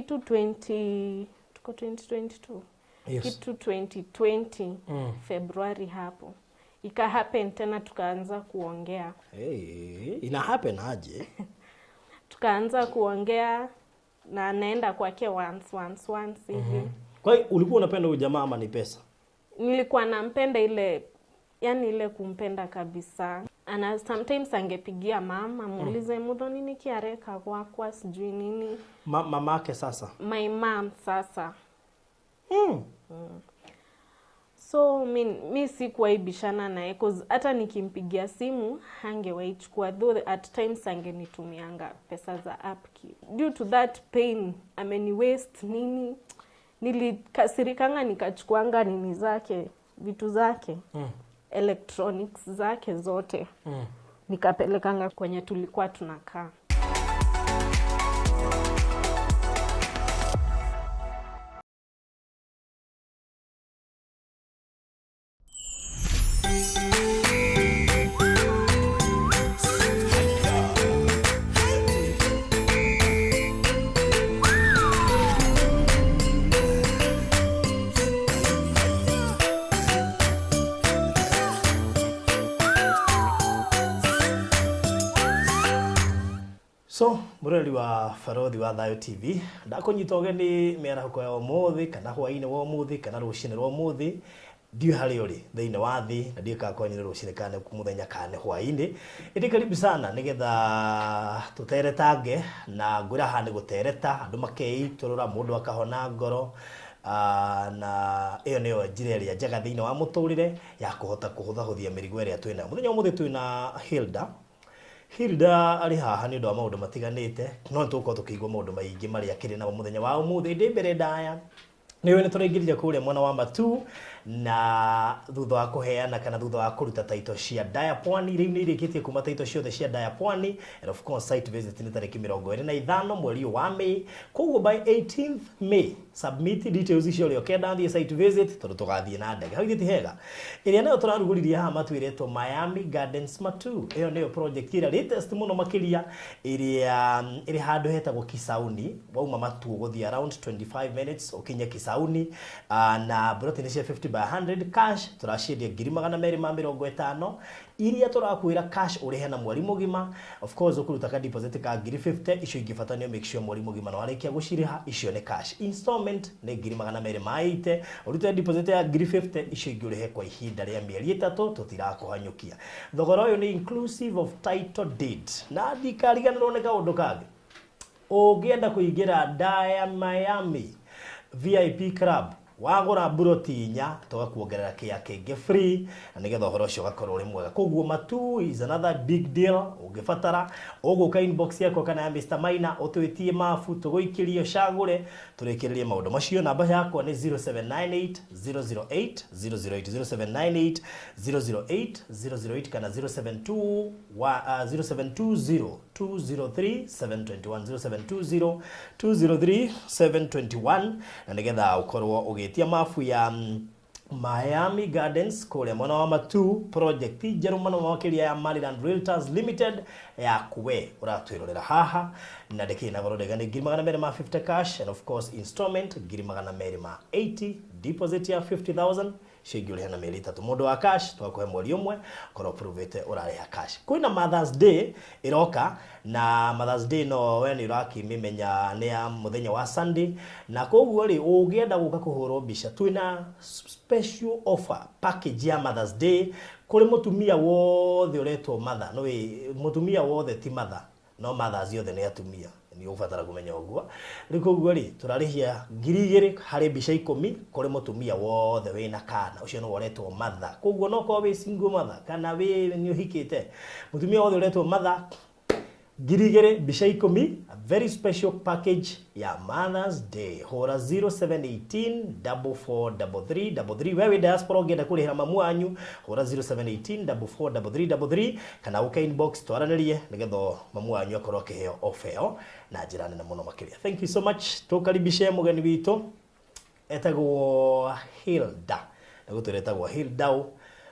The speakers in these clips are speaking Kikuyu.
Kitu 20, tuko 2022. Yes. Kitu 2020 Februari hapo ika happen tena, tukaanza kuongea. Hey, ina happen aje? Tukaanza kuongea na naenda kwake once once once hivi. Kwa hiyo ulikuwa unapenda huyu jamaa ama ni pesa? Nilikuwa nampenda ile, yani ile kumpenda kabisa. Ana sometimes angepigia mama muulize, Muthoni nini areka gwakwa sijui nini. Mamake sasa. My mom sasa. So mi sikuwahi bishana naye, 'cause hata nikimpigia simu hangewahi chukua, though at times angenitumianga pesa za upkeep. Due to that pain ameni waste nini, nilikasirikanga nikachukuanga nini zake, vitu zake, electronics zake zote, nikapelekanga kwenye tulikuwa tunakaa. So mũroreri wa Barothi wa Thayo TV, ndakũnyita ũgeni mĩarahũko ya ũmũthĩ kana hwaĩ-inĩ wa ũmũthĩ kana rũcinĩ rwa ũmũthĩ, ndiũĩ harĩa ũrĩ thĩinĩ wa thĩ na ndiũĩ kana kwanyu nĩ rũcinĩ kana nĩ mũthenya kana nĩ hwaĩ-inĩ, ĩndĩ karibu sana nĩgetha tũteretange na ngwĩra haha nĩ gũtereta, andũ makeitũrũra, mũndũ akahona ngoro. Na ĩyo nĩyo njĩra ĩrĩa njega thĩinĩ wa mũtũrĩre ya kũhota kũhũthahũthia mĩrigo ĩrĩa twĩnayo. Mũthenya wa ũmũthĩ twĩna Hilda. Hilda arĩ haha nĩ ũndũ wa maũndũ matiganĩte, no nĩ tũgũkorwo tũkĩigua maũndũ maingĩ marĩa akĩrĩ namo mũthenya wa ũmũthĩ. Ĩndĩ mbere ndaya nĩ ũĩ nĩ tũraingĩrire kũrĩa mwena wa Matuu, na thutha wa kũheana kana thutha wa kũruta title cia Daya Pwani, rĩu nĩ irĩkĩtie kuma title ciothe cia Daya Pwani, and of course site visit nĩ tarĩki 25 mweri ũyũ wa May. Koguo by 18th May submit details icio ũrĩa ũkenda thiĩ site visit, tondũ tũgathiĩ na ndege. Hau ithuĩ ti hega. Ĩrĩa nayo tũrarugũririe haha Matuu ĩretwo Miami Gardens Matuu. Ĩyo nĩyo project ĩrĩa latest mũno makĩria, ĩrĩa ĩrĩ handũ hetagwo Kisauni. Wauma Matuu gũthiĩ around 25 minutes ũkinye Kisauni. Na broti nĩ cia 50 by 100 cash tũraciendia ngiri magana merĩ ma mĩrongo ĩtano, iria tũrakwĩra cash ũrĩhe na mweri mũgima. Of course ũkũruta ka deposit ka ngiri 50, icio ingĩ bata nĩ make sure mweri mũgima nĩ warĩkia gũcirĩha, icio nĩ cash. Installment nĩ ngiri magana merĩ ma 80, ũrute deposit ya ngiri 50, icio ingĩ ũrĩhe kwa ihinda rĩa mĩeri 3, tũtirakũhanyũkia. Thogora ũyũ nĩ inclusive of title deed. Na ndikariganĩrwo nĩ kaũndũ kangĩ, ũngĩenda kũingĩra Daya Miami VIP Club, wagũra mburoti inya tũgakuongerera kĩa kĩngĩ free, na nĩgetha ũhoro ũcio ũgakorwo ũrĩ mwega. Koguo Matuu is another big deal. Ũngĩbatara ũgũka inbox yakwa kana ya Mr Maina, ũtwĩtie mabu, tũgũikĩrie ũcagũre, tũrĩkĩrĩrie maũndũ macio. Namba yakwa nĩ 0798 008 008, 0798 008 008 kana 072 0720 203 721, 0720 203 721, na nĩgetha ũkorwo ũgĩtia mabu ya Miami Gardens kũrĩa mwena wa Matuu, project njerũ mũno makĩria ya Maryland Realtors Limited yaku we ũratwĩrorera haha, na ndĩkĩrĩ na goro ndega, nĩ ngiri magana merĩ ma 50 cash, and of course installment ngiri magana merĩ ma 80, deposit ya 50,000, icio ingĩ ũrĩhe na mĩeri 3. Mũndũ wa cash twakũhe mweri ũmwe, korwo prove ũrarĩha cash. Kwĩna Mother's Day ĩroka, na Mother's Day no we nĩ ũrakĩmĩmenya nĩ ya mũthenya wa Sunday, na koguo rĩ ũngĩenda gũka kũhũrwo mbica, twĩna special offer package ya Mother's Day kũrĩ mũtumia wothe ũretwo mother. No mũtumia wothe ti mother, no mothers othe nĩ atumia, nĩ ũgũbatara kũmenya ũguo. Rĩu koguo rĩ tũrarĩhia ngiri igĩrĩ harĩ mbica 10 kũrĩ mũtumia wothe wĩna kana, ũcio nĩwe ũretwo mother. Koguo no korwo wĩ single mother kana wĩ nĩ ũhikĩte, mũtumia wothe ũretwo mother, ngiri igĩrĩ mbica 10, a very special package ya Mother's Day. Hũra 0718 double four double three double three. We wĩ diaspora ũngĩenda kũrĩhĩra mamu wanyu, hũra 0718 double four double three double three kana ũke inbox twaranĩrie nĩgetha mamu wanyu akorwo akĩheo offer ĩyo na njĩra nene mũno makĩria. Thank you so much. Tũkaribishe mũgeni witũ etagwo Hilda, na gũtwĩra etagwo Hilda ũ,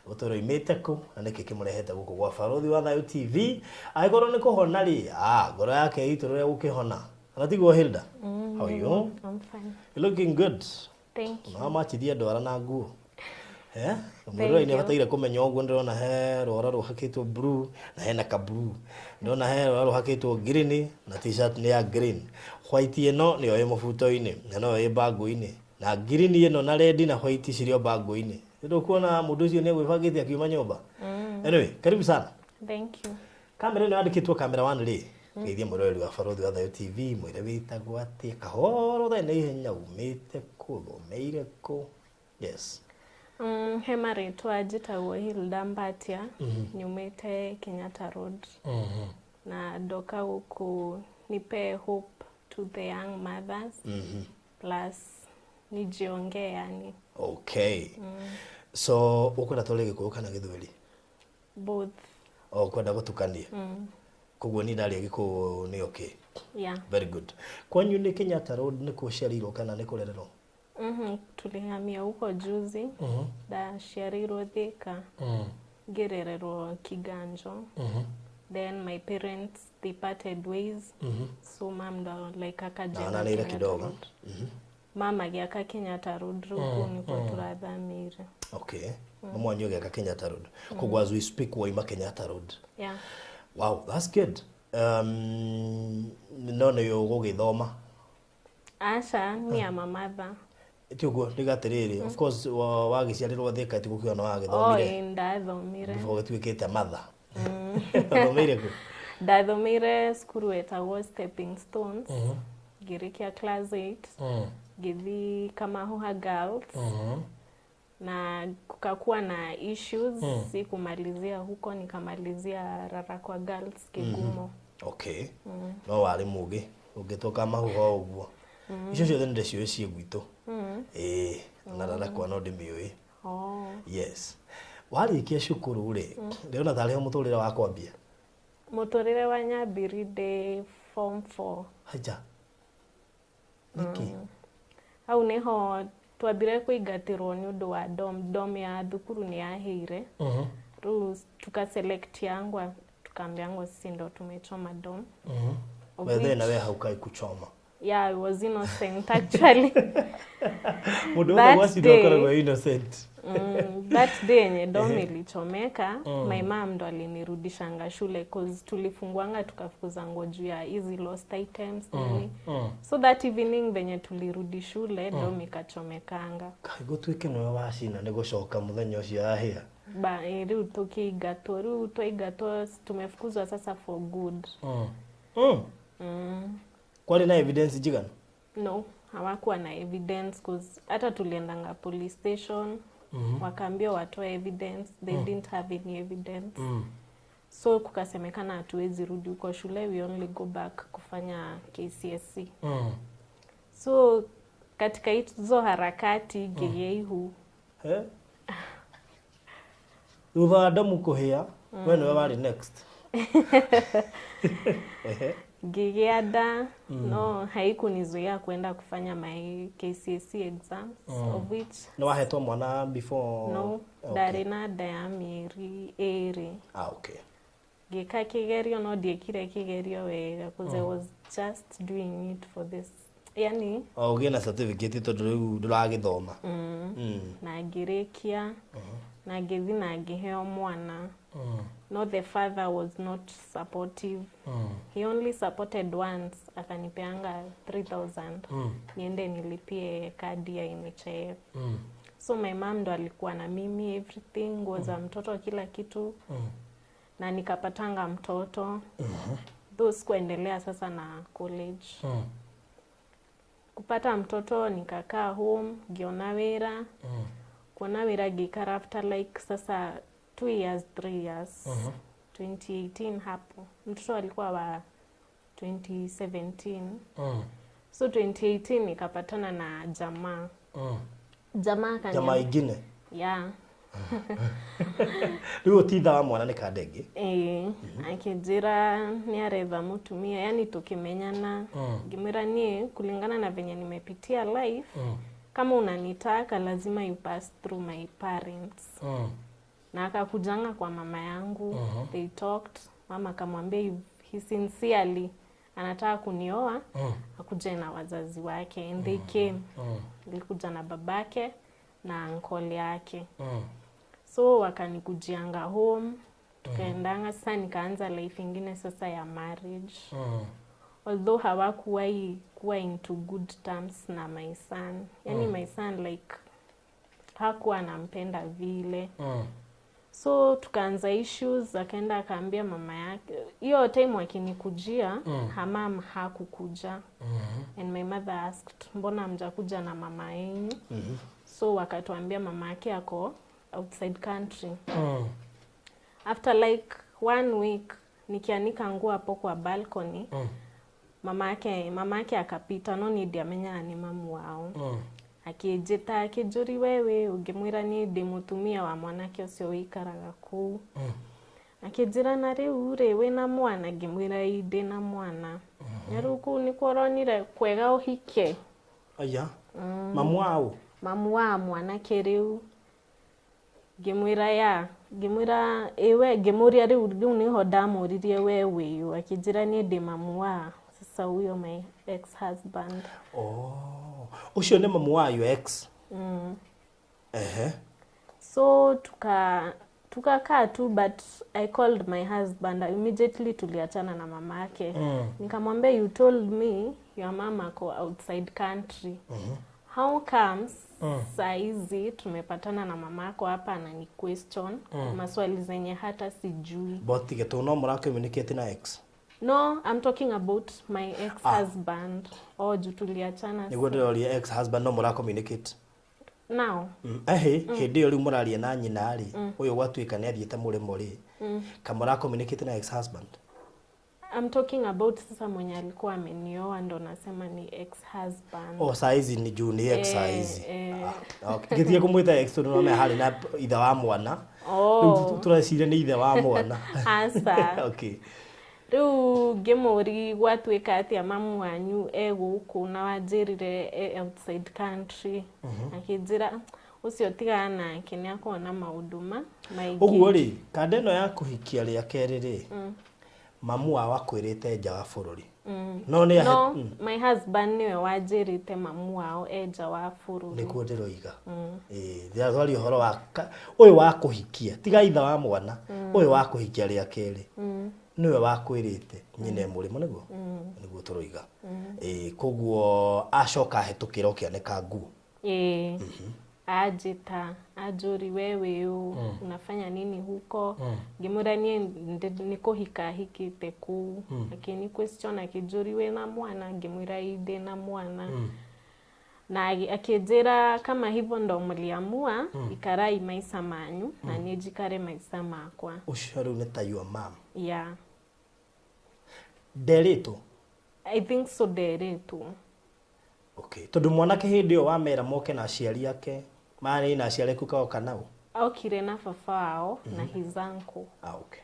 gũtwĩra oimĩte kũ na nĩkĩ kĩmũrehete gũkũ gwa Barothi wa Thayo TV. Angĩkorwo nĩ kũhona rĩ, ngoro yake itũrũre gũkĩhona. Na tiguo Hilda? How are you? I'm fine. You're looking good. Thank you. Na machithia ndwara na nguo. Eh? Mwĩroreri nĩ you. abataire kũmenya ũguo. Ndĩrona he rwara rũhakĩtwo blue na hena ka blue. Ndĩrona he rwara rũhakĩtwo green na t-shirt nĩ ya green. White ĩno nĩyo ĩ mũbuto-inĩ na noyo ĩ bangũ-inĩ. Na green ĩno na red na white cirĩ o bangũ-inĩ. Nĩ mũndũ ũcio nĩ egwĩbangĩte akiuma nyũmba. Anyway, karibu sana. Thank you. Kamera ĩno yandĩkĩtwo Camera One rĩ, geithia mwĩroreri wa Barothi wa Thayo TV, mwĩre wĩtagwo atĩa, kahoro ũtarĩ na ihenya, umĩte kũ, ũthomeire kũ. Yes. He marĩtwa, njĩtagwo Hilda Mbatia, nyumĩte Kenyatta Road na ndoka gũkũ nipe hope to the young mothers plus nijiongee yani. Okay, so ũkwenda twarĩ Gĩkũyũ kana Gĩthweri? Both. O ũkwenda gũtukania, koguo niĩ ndaria Gĩkũyũ nĩ okay? Yeah. Very good. Kwanyu nĩ Kenyatta Road nĩ kũciarĩirwo kana nĩ kũrererwo? Tulihamia huko juzi. Ndaciarĩirwo Thika, ngĩrererwo Kiganjo, then my parents, they parted ways, so mam ndo like akajenga Na nanĩire Kenyatta kidogo. Road. Mama agĩaka Kenyatta Road, rĩu kũu nĩkuo tũrathamĩire. Okay, mama wanyu agĩaka Kenyatta Road, koguo as we speak waima Kenyatta Road? Yeah. Wow, that's good. No nĩ ũgũgĩthoma? Aca, ni ama mother. Ti ũguo, ndiga atĩrĩrĩ, of course wagĩciarĩrwo Thika tigũkiuga no wagĩthomire. Oi, ndathomire. Before gĩtuĩkĩte mother, wathomeire kũ? Ndathomeire cukuru wetagwo Stepping Stones, ngĩrĩkia class 8 ngĩthiĩ Kamahuha Girls na kukakuwa na issues, sikumalizia huko, nikamalizia Rarakwa Girls Kigumo. Okay, no warĩ mũgĩ ũngĩtũka mahuha ũguo, icio ciothe nĩ ndĩciũĩ ciĩ gwitũ, ĩĩ, na Rarakwa no ndĩmĩũĩ. Oh. Yes, warĩkia cukuru rĩ, ndĩrona tarĩ ho mũtũrĩre wa kwambia. Mũtũrĩre wa nyambiri ndĩ form 4. Haja, nĩkĩ? Hau nĩho twambire kũingatĩrwo nĩ ũndũ wa dom ya thukuru nĩ yahĩire. Rĩu tukaselectiangwa, tukaambiangwa sisi ndo tumechoma dom. Of Wethe na which- we hau kai kuchoma? Yeah, I was innocent actually. Mũndũ wothe That gwacindwo day- akoragwo innocent. That day yenye dom ilichomeka, my mom ndo alinirudishanga shule cause tulifungwanga tukafukuzangwa juu ya hizi lost items, nini. So that evening venye tulirudi shule, dom ikachomekanga. Kaĩ gũtuĩke nĩwe wacina nĩ gũcoka mũthenya ũcio yahĩa. Ba rĩu tukiingatwo, rĩu twaingatwo, tumefukuzwa sasa for good. Kwarĩ na evidence njiganu? No, hawakuwa na evidence cause hata tuliendanga police station, wakaambiwa watoe evidence, they didn't have any evidence. So kukasemekana hatuwezi rudi huko shule, we only go back kufanya KCSE. So katika hizo harakati ngĩgĩa ihu. Eh? Thutha wa ndomu kũhĩa, we nĩwe warĩ next. Ehe. Ngĩgĩa nda, no haikunizuia kwenda kufanya my KCSE exams, of which Nĩ wahetwo mwana before? No. Okay. Ndarĩ na nda ya mĩeri 2. Ah, okay. Ngĩka kĩgerio, no ndiĩkire kĩgerio wega because I was just doing it for this, yani. O ũgĩe na certificate tondũ rĩu ndũragĩthoma. Na ngĩrĩkia na ngĩthiĩ na ngĩheo mwana, no the father was not supportive. He only supported once, akanipeanga 3000 niende nilipie kadi ya NHIF. So my mom ndo alikuwa na mimi, everything, nguo za mtoto, kila kitu, na nikapatanga mtoto, though sikuendelea sasa na college. Kupata mtoto nikakaa home, ngiona wĩra, kuona wĩra ngĩikara after like sasa 2 years, 3 years, 2018 hapo, mtoto alikuwa wa 2017. So 2018 nikapatana na jamaa, jamaa Jamaa ingine? Yeah. Rĩu ũtitha wa mwana nĩ kandenge. Ĩĩ, akĩnjĩra nĩ aretha mũtumia, yani tukimenyana, ngĩmwĩra niĩ kulingana na venye nimepitia life, kama unanitaka lazima you pass through my parents. Na akakujanga kwa mama yangu, they talked, mama akamwambia if he sincerely anataka kunioa akuje na wazazi wake, and they came. Alikuja na babake na uncle yake. So wakanikujianga home, tukaendanga. Sasa nikaanza life ingine sasa ya marriage, although hawakuwahi kuwa into good terms na my son. Yani my son, like, hakuwa anampenda vile. So tukaanza issues. Akaenda akaambia mama yake. Hiyo time wakinikujia, her mom hakukuja, and my mother asked, "Mbona mjakuja na mama yenyu?" So wakatuambia mama yake ako outside country. After like one week, nikianika nguo hapo kwa balcony, mama yake akapita. No ni ndiamenya ni mamu wao. Akĩnjĩta, akĩnjũri, "Wewe?" Ũngĩmwĩra niĩ ndĩ mũtumia wa mwanake ũcio wĩikaraga kũu. Akĩnjĩra, "Na rĩu rĩ, wĩna mwana?" Ngĩmwĩra, "Ĩ, ndĩna mwana." "Na rĩu kũu nĩkuo ũronire kwega ũhike?" Aya, mamu wao? Mamu wa mwanake rĩu. Ngĩmwĩra ya, ngĩmwĩra ĩwe. Ngĩmũria rĩu nĩho ndamũririe, "We wĩyũ?" Akĩnjĩra, "Niĩ ndĩ mamu wa sasa huyo my ex husband." Oh, ũcio nĩ mamu wa your ex. Ehe. So tukakaa tu, but I called my husband immediately tuliachana na mama yake. Nikamwambia, "You told me your mama ako outside country. How comes saa hizi tumepatana na mama yako hapa anani question maswali zenye hata sijui?" But tige to no mũra communicate na ex? No, I'm talking about my ex husband. Oh, juu tuliachana. Nĩguo ndĩroria, ex husband no mũra communicate? Now? Ehe, hĩndĩ ĩyo rĩu mũraria na nyina rĩ, ũyũ gwatuĩka nĩ athiĩte mũrĩmo rĩ, kamũra communicate na ex husband? I'm talking about sasa mwenye alikuwa amenioa, ndo nasema ni ex husband. Oh, saa hizi ni juu ni ex saa hizi. Eh. Ah, okay. Ngĩtige kũmwĩta ex tondũ nĩwamenya harĩ na ithe wa mwana. Oh. Rĩu tũreciria nĩ ithe wa mwana. Asa. Okay. Rĩu ngĩmũri, "Gwatuĩka atĩa mamu wanyu e gũkũ na wanjĩrire e outside country?" Akĩnjĩra, "Ũcio tigana nake, nĩ akoragwo na maũndũ ma maingĩ." Ũguo rĩ, kanda ĩno ya kũhikia rĩa kerĩ rĩ, mamu wao akwĩrĩte nja wa bũrũri, no nĩ No, my husband nĩwe wanjĩrĩte mamu wao e nja wa bũrũri. Nĩkuo ndĩroiga. Ĩĩ, ndĩratwaria ũhoro wa ũyũ wa kũhikia, tiga ithe wa mwana, ũyũ wa kũhikia rĩa kerĩ nĩwe wakwĩrĩte nyina e mũrĩmo. Nĩguo tũroiga. Ĩĩ, koguo acoka ahĩtũkĩra ũkĩanĩka nguo. Ĩĩ, anjĩta, anjũri, "We wĩũ? Unafanya nini huko?" Ngĩmwĩra, "Niĩ nĩ kũhika hikĩte kũu." Akĩni question, akĩnjũri, "Wĩna mwana?" Ngĩmwĩra, "Ĩ, ndĩna mwana." Na akĩnjĩra, "Kama hivyo ndo mliamua, ikarai maisha manyu na niĩ njikare maisha makwa." Ũcio rĩu nĩ ta your mom? Yeah. Nderĩtwo? I think so, nderĩtwo. Okay, tondũ mwanake hĩndĩ ĩyo wamera moke na aciari ake, marĩ na aciari aku kaoka nao? Okire na baba wao na his uncle. Ah, okay.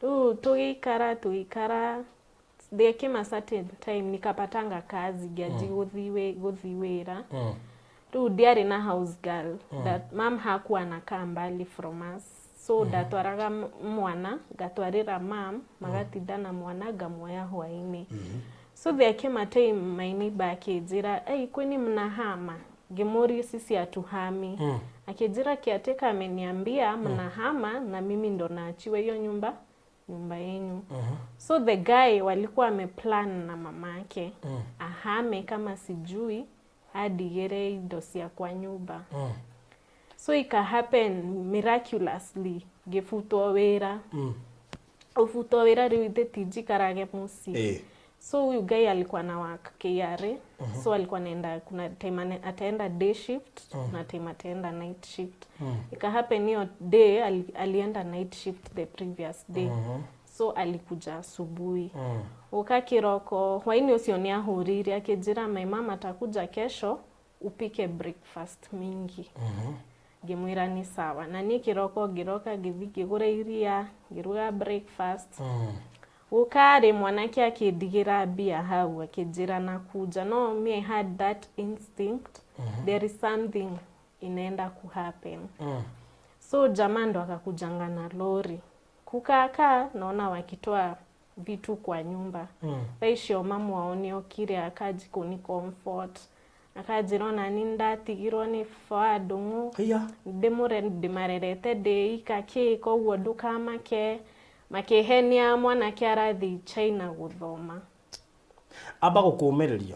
Rĩu tũgĩikara, there came a certain time nikapatanga kazi, ngĩanji gũthi wĩra. Rĩu ndiarĩ na house girl, that mam hakuwa anakaa mbali from us, so ndatwaraga mwana, ngatwarĩra mam, magatinda na mwana, ngamuoya hwainĩ. So there came a time my neighbor akĩnjĩra, "Ei, kwani mnahama?" Ngĩmũria, "Sisi hatuhami." Akĩnjĩra, "Caretaker ameniambia mnahama na mimi ndo naachiwa hiyo nyumba yenyu." So the guy walikuwa ameplan na mamake ahame kama sijui adigĩre indo cia kwa nyumba. So ika happen miraculously ngĩbutwo wĩra. Ũbutwo wĩra, rĩu ithe ti njikarage mũciĩ. So huyu guy alikuwa na work KRA, so alikuwa anaenda, kuna time ataenda day shift na time ataenda night shift. Ika happen hiyo day alienda night shift the previous day, so alikuja asubuhi. Uka kiroko hwaini ũcio nĩ ahũrĩire, akĩnjĩra, "My mama atakuja kesho, upike breakfast mingi." Ngĩmwĩra nĩ sawa. Na niĩ kĩroko ngĩroka, ngĩthiĩ ngĩgũra iria, ngĩruga breakfast. Gũkarĩ mwanake akĩndigĩra mbia hau, akĩnjĩra nakuja. No me, I had that instinct there is something inaenda kuhappen. So jamaa ndo akakujanga na lori. Kukakaa naona wakitoa vitu kwa nyumba. Thaa icio mamu wao nĩokire akanji kũni comfort, akanjĩra ona ni ndatigirwo nĩ baba wa Ndũng'ũ. Haiya. Ndĩmũre ndĩmarerete ndĩ ika kĩ, koguo ndũkamake. Makĩhenia mwanake arathiĩ China gũthoma. Amba gũkũmĩrĩria.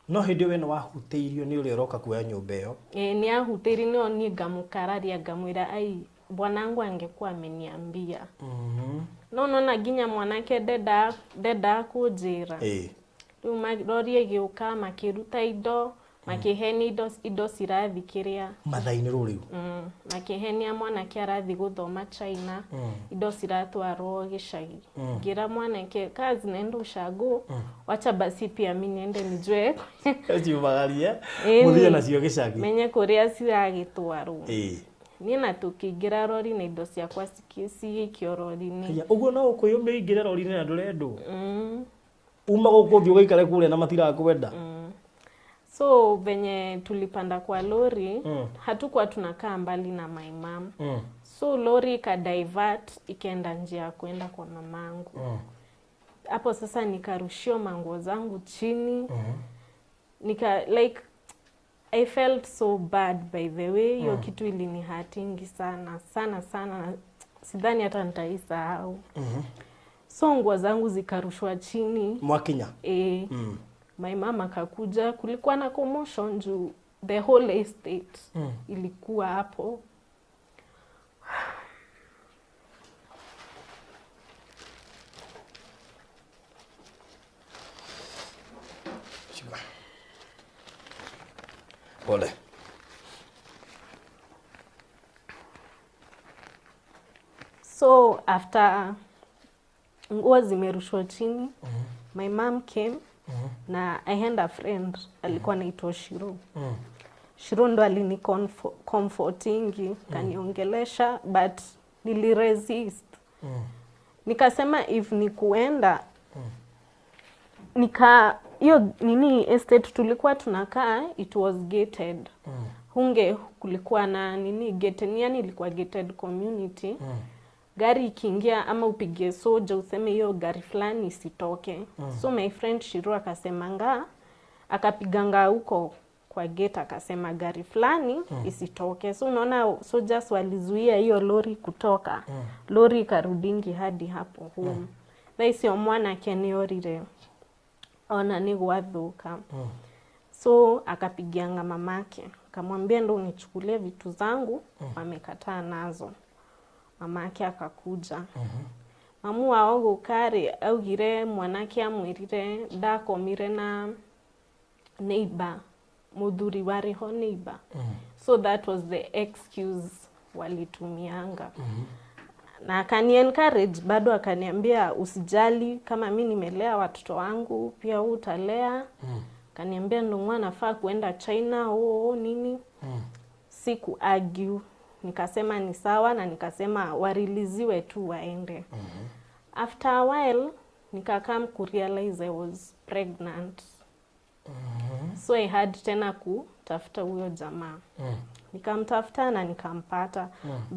No hĩndĩ we nĩ wahutĩirio nĩ ũrĩa ũroka kuoya nyũmba ĩyo. E, nĩ ahutĩirie, no niĩ ngamũkararia ngamwĩra ai bwanangu angekuwa ameniambia. No nona nginya mwanake ndendaga kũnjĩra. Rĩu rori ĩgĩũka makĩruta indo, makĩhenia indo cirathi kĩrĩa Mathaa-inĩ rũrĩu. Makĩhenia mwanake arathi gũthoma China, indo ciratwarwo gĩcagi. Ngĩra mwanake kaa zinaenda ushago, wacha basi pia mi niende nijue. Ciumagarie. Ĩni. Mũthiĩ nacio gĩcagi. Menye kũrĩa ciragĩtwarwo. Niĩ na tũkĩingĩra rori na indo ciakwa cigĩikio rori-inĩ. Haiya, ũguo no ũkwĩyũmia ingĩre rori-inĩ na ndũrendwo. Uma gũkũ ũthiĩ ũgaikare kũrĩa na matirakwenda. So venye tulipanda kwa lori, hatukuwa tunakaa mbali na my mom. So lori ikadivert ikaenda njia ya kwenda kwa mamangu. Hapo sasa nikarushiwa manguo zangu chini. Nika like I felt so bad, by the way. Hiyo kitu ilinihatingi sana sana sana, na sidhani hata nitaisahau. So nguo zangu zikarushwa chini. Mwakinya. E, my mama akakuja, kulikuwa na commotion juu the whole estate ilikuwa hapo. Shika. Pole. So after nguo zimerushwa chini, my mom came na I had a friend alikuwa anaitwa Shiro. Shiro ndo alini comfortingi, kaniongelesha, but niliresist. Nikasema if ni kuenda, nika hiyo nini estate tulikuwa tunakaa, it was gated. Hunge kulikuwa na nini gated, yani ilikuwa gated community. Gari ikiingia ama upige soja useme hiyo gari fulani isitoke. So my friend Shiro akasemanga, akapiganga huko kwa gate akasema gari fulani isitoke. So unaona soldiers walizuia hiyo lori kutoka. Lori ikarudingi hadi hapo home. Thaa icio mwanake nĩorire ona nĩ gwathuka. So akapigianga mamake akamwambia ndo unichukulie vitu zangu, wamekataa nazo. Mamake akakuja. Mamu wao gũka rĩ augire mwanake amwĩrire ndakomire na neighbor, mũthuri warĩ ho neighbor. So that was the excuse walitumianga. Na akani encourage bado, akaniambia usijali, kama mi nimelea watoto wangu pia wewe utalea. Akaniambia Ndung'u anafaa kuenda China oo nini. Siku argue, nikasema ni sawa, na nikasema wariliziwe tu waende. After a while nikakam kurealize I was pregnant. So I had tena kutafuta huyo jamaa. Nikamtafuta na nikampata.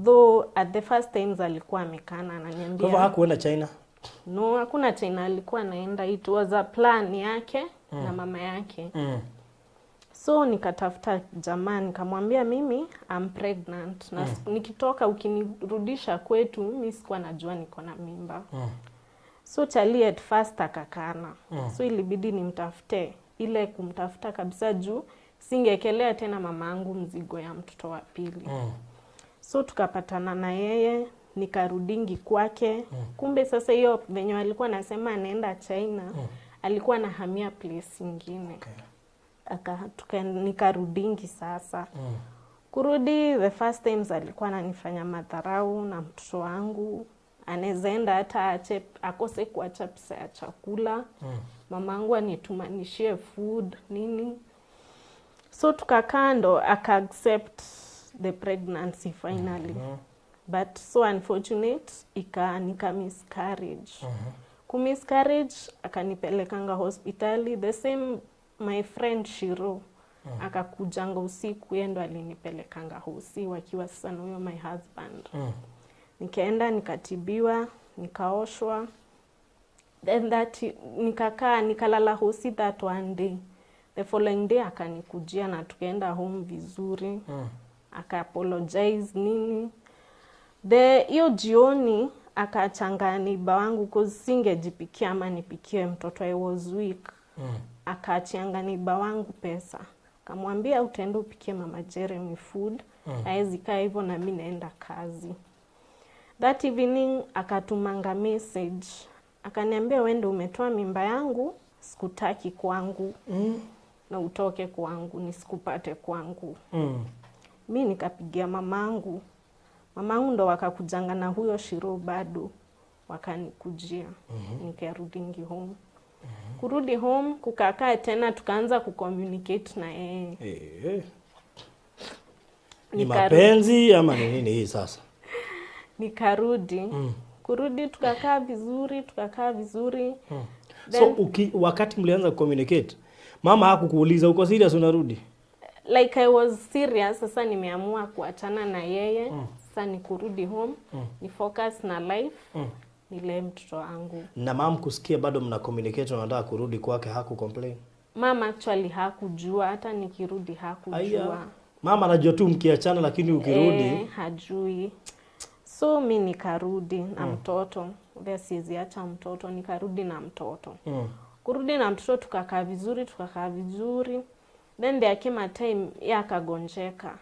Though at the first times alikuwa amekana, Kwa hivyo ananiambia hakuenda China. no, hakuna China alikuwa anaenda, it was a plan yake na mama yake. So nikatafuta jamaa nikamwambia mimi I'm pregnant na nikitoka ukinirudisha kwetu mi sikuwa najua niko na mimba. So chali at first akakana. So ilibidi nimtafute, ile kumtafuta kabisa juu singekelea tena mama angu mzigo ya mtoto wa pili. So tukapatana na yeye, nikarudingi kwake. Kumbe sasa hiyo venye alikuwa anasema anaenda China, alikuwa anahamia place ingine. Nikarudingi sasa. Kurudi the first times alikuwa ananifanya madharau na mtoto wangu, anaweza enda hata ache, akose kuacha pesa ya chakula. Mamangu anitumanishie food nini. So tukakaa ndo aka accept the pregnancy finally. But so unfortunate nika miscarriage. Ku miscarriage akanipelekanga hospitali, the same my friend Shiro akakujanga usiku, yeye ndo alinipelekanga hosi wakiwa sasa na huyo my husband. Nikaenda nikatibiwa, nikaoshwa. Then that nikakaa, nikalala hosi that one day. The following day akanikujia na tukaenda home vizuri. Aka apologize nini. The hiyo jioni akachanga neighbor wangu, cause singejipikia ama nipikie mtoto, I was weak. Akaachianga neighbor wangu pesa, akamwambia, "Utaenda upikie mama Jeremy food, haezi kaa hivyo na mi naenda kazi." That evening akatumanga message, akaniambia, "Wewe umetoa mimba yangu, sikutaki kwangu na utoke kwangu, nisikupate kwangu." Mi nikapigia mamangu, mamangu ndo wakakujanga na huyo Shiro bado wakanikujia. Nikarudingi home. Kurudi home, kukakaa tena, tukaanza kucommunicate na yeye. Eh. Ni mapenzi ama ni nini hii sasa? Nikarudi. Kurudi tukakaa vizuri, tukakaa vizuri. So wakati mlianza kucommunicate, mama hakukuuliza uko serious unarudi? Like I was serious. Sasa nimeamua kuachana na yeye. Sasa ni kurudi home, ni focus na life, nilee mtoto wangu. Na mama kusikia bado mna communicate, unataka kurudi kwake, haku complain? Mama actually hakujua hata nikirudi, hakujua. Aya. Mama anajua tu mkiachana, lakini ukirudi Eh, hajui. So mi nikarudi na mtoto. Obvious siwezi acha mtoto, nikarudi na mtoto. Kurudi na mtoto, tukakaa vizuri, tukakaa vizuri. Then there came a time ye akagonjeka,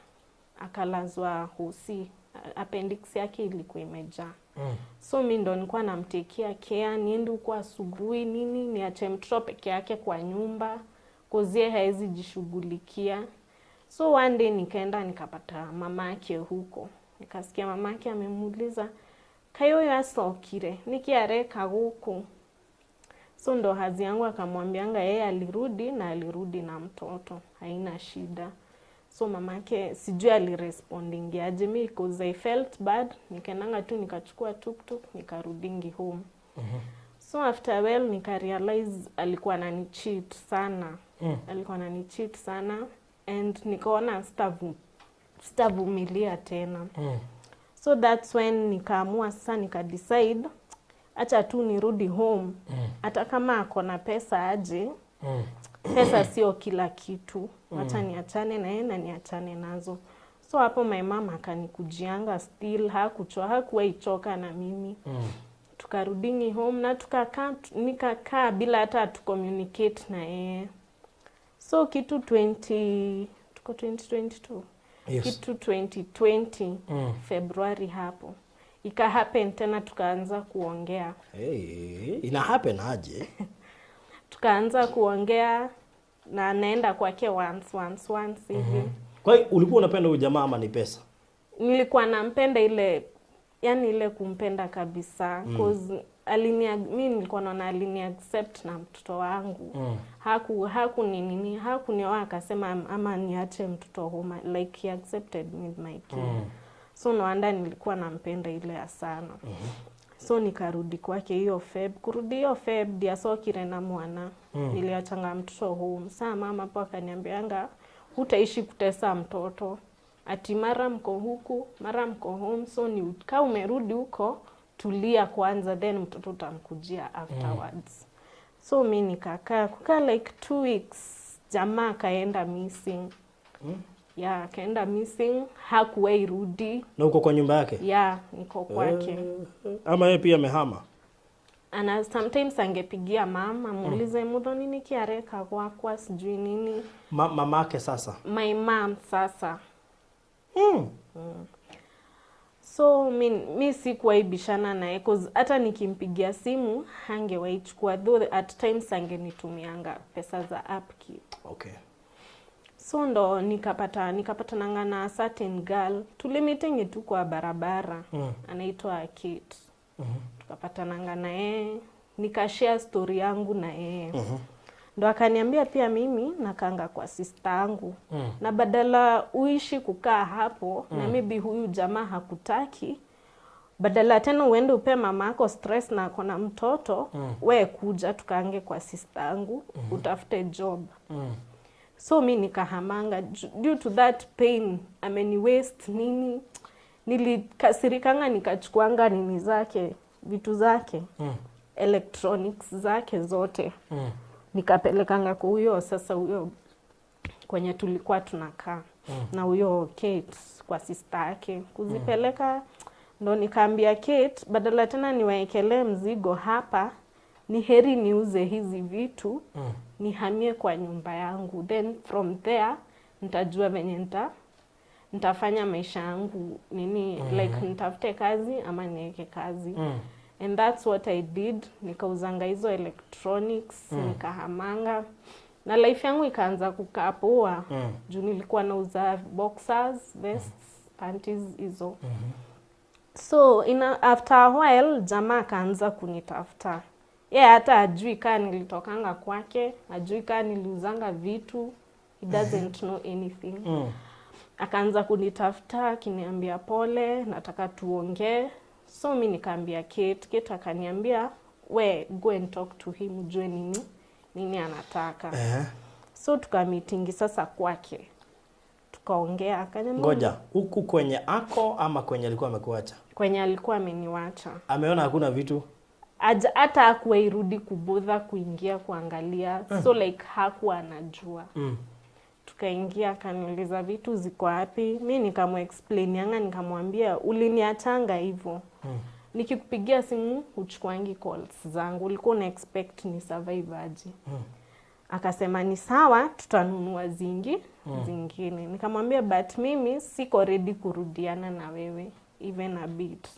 akalazwa hosi, appendix yake ilikuwa imejaa. So mi ndo nilikuwa namtakeia care, niende huko asubuhi nini, niache mtoto peke yake kwa nyumba, 'cause yeye haezi jishughulikia. So one day nikaenda nikapata mamake huko, nikasikia mamake amemuuliza, "Kaĩ ũyũ acokire nĩkĩ areka gũkũ?" So ndo hazi yangu akamwambianga yeye alirudi na alirudi na mtoto, haina shida. So mamake sijui alirespondingi aje. Mi, 'cause I felt bad, nikaendanga tu nikachukua tuktuk, nikarudingi home. So after well nikarealize alikuwa ananicheat sana. Alikuwa ananicheat sana and nikaona sitavumilia tena. So that's when nikaamua sasa, nikadecide acha tu nirudi home. Hata kama ako na pesa aje, pesa sio kila kitu, wacha niachane na yeye na niachane nazo. So hapo my mom akanikujianga still, hakuwahi choka na mimi. Tukarudingi home na tukakaa, nikakaa bila hata tucommunicate na yeye. So kitu 20, tuko 2022. Yes. Kitu 2020 Februari hapo ika happen tena, tukaanza kuongea. Hey, ina happen aje? Tukaanza kuongea na naenda kwake once, once, once hivi. Kwa hiyo ulikuwa unapenda huyu jamaa ama ni pesa? Nilikuwa nampenda ile, yani ile kumpenda kabisa, 'cause mi nilikuwa naona alini accept na mtoto wangu. Haku ni nini, hakunioa akasema ama niache mtoto home. Like he accepted me with my kid. So no wonder nilikuwa nampenda ile ya sana. So nikarudi kwake hiyo Feb. Kurudi hiyo Feb, ndiacokire na mwana. Niliachanga mtoto home. Saa mama hapo akaniambianga, "Hutaishi kutesa mtoto, ati mara mko huku, mara mko home. So ni kaa umerudi huko, tulia kwanza, then mtoto utamkujia afterwards." So mi nikakaa, kukaa like 2 weeks, jamaa akaenda missing. Yeah, akaenda missing, hakuwahi rudi. Na uko kwa nyumba yake? Yeah, niko kwake. Eh, ama yeye pia amehama? Ana sometimes angepigia mama amuulize, "Muthoni, niki areka gwakwa?" sijui nini. Mamake sasa. My mom sasa. So mi sikuwahi bishana naye, 'cause hata nikimpigia simu hangewahi chukua, though at times angenitumianga pesa za upkeep. So ndo nikapatananga na a certain girl, tulimeetingi tu kwa barabara, anaitwa Kate. Tukapatananga na yeye, nikashare story yangu na yeye. Ndo akaniambia, "Pia mimi nakanga kwa sister yangu, na badala uishi kukaa hapo na maybe huyu jamaa hakutaki, badala tena uende upe mama yako stress na ako na mtoto, we kuja tukaange kwa sister yangu, utafute job." So mi nikahamanga due to that pain, ameni waste nini. Nilikasirikanga, nikachukuanga nini zake, vitu zake. Electronics zake zote nikapelekanga kwa huyo sasa huyo kwenye tulikuwa tunakaa na huyo Kate kwa sister yake kuzipeleka. Ndo nikaambia Kate, badala tena niwaekelee mzigo hapa, ni heri niuze hizi vitu nihamie kwa nyumba yangu, then from there nitajua venye nitafanya maisha yangu nini, like nitafute kazi ama niweke kazi. And that's what I did. Nikauzanga hizo electronics, nikahamanga na life yangu ikaanza kukaa poa juu nilikuwa nauza boxers, vests, panties hizo. So after a while jamaa akaanza kunitafuta. Ye yeah, hata ajui kaa nilitokanga kwake, ajui kaa niliuzanga vitu, he doesn't know anything. Akaanza kunitafuta akiniambia pole, nataka tuongee. So mi nikaambia Kate, Kate akaniambia, "We go and talk to him, ujue nini nini anataka." So tukameetingi sasa kwake, tukaongea, akaniambia Ngoja, huku kwenye ako ama kwenye alikuwa amekuacha? Kwenye alikuwa ameniwacha. Ameona hakuna vitu? Hata hakuwairudi kubother kuingia kuangalia, so like hakuwa anajua. Tukaingia, akaniuliza vitu ziko wapi. Mi nikamuexplainianga, nikamwambia, "Uliniachanga hivyo, nikikupigia simu huchukuangi calls zangu, ulikuwa una expect ni survive aje?" Akasema ni sawa, tutanunua zingine. Nikamwambia, "But mimi siko ready kurudiana na wewe even a bit."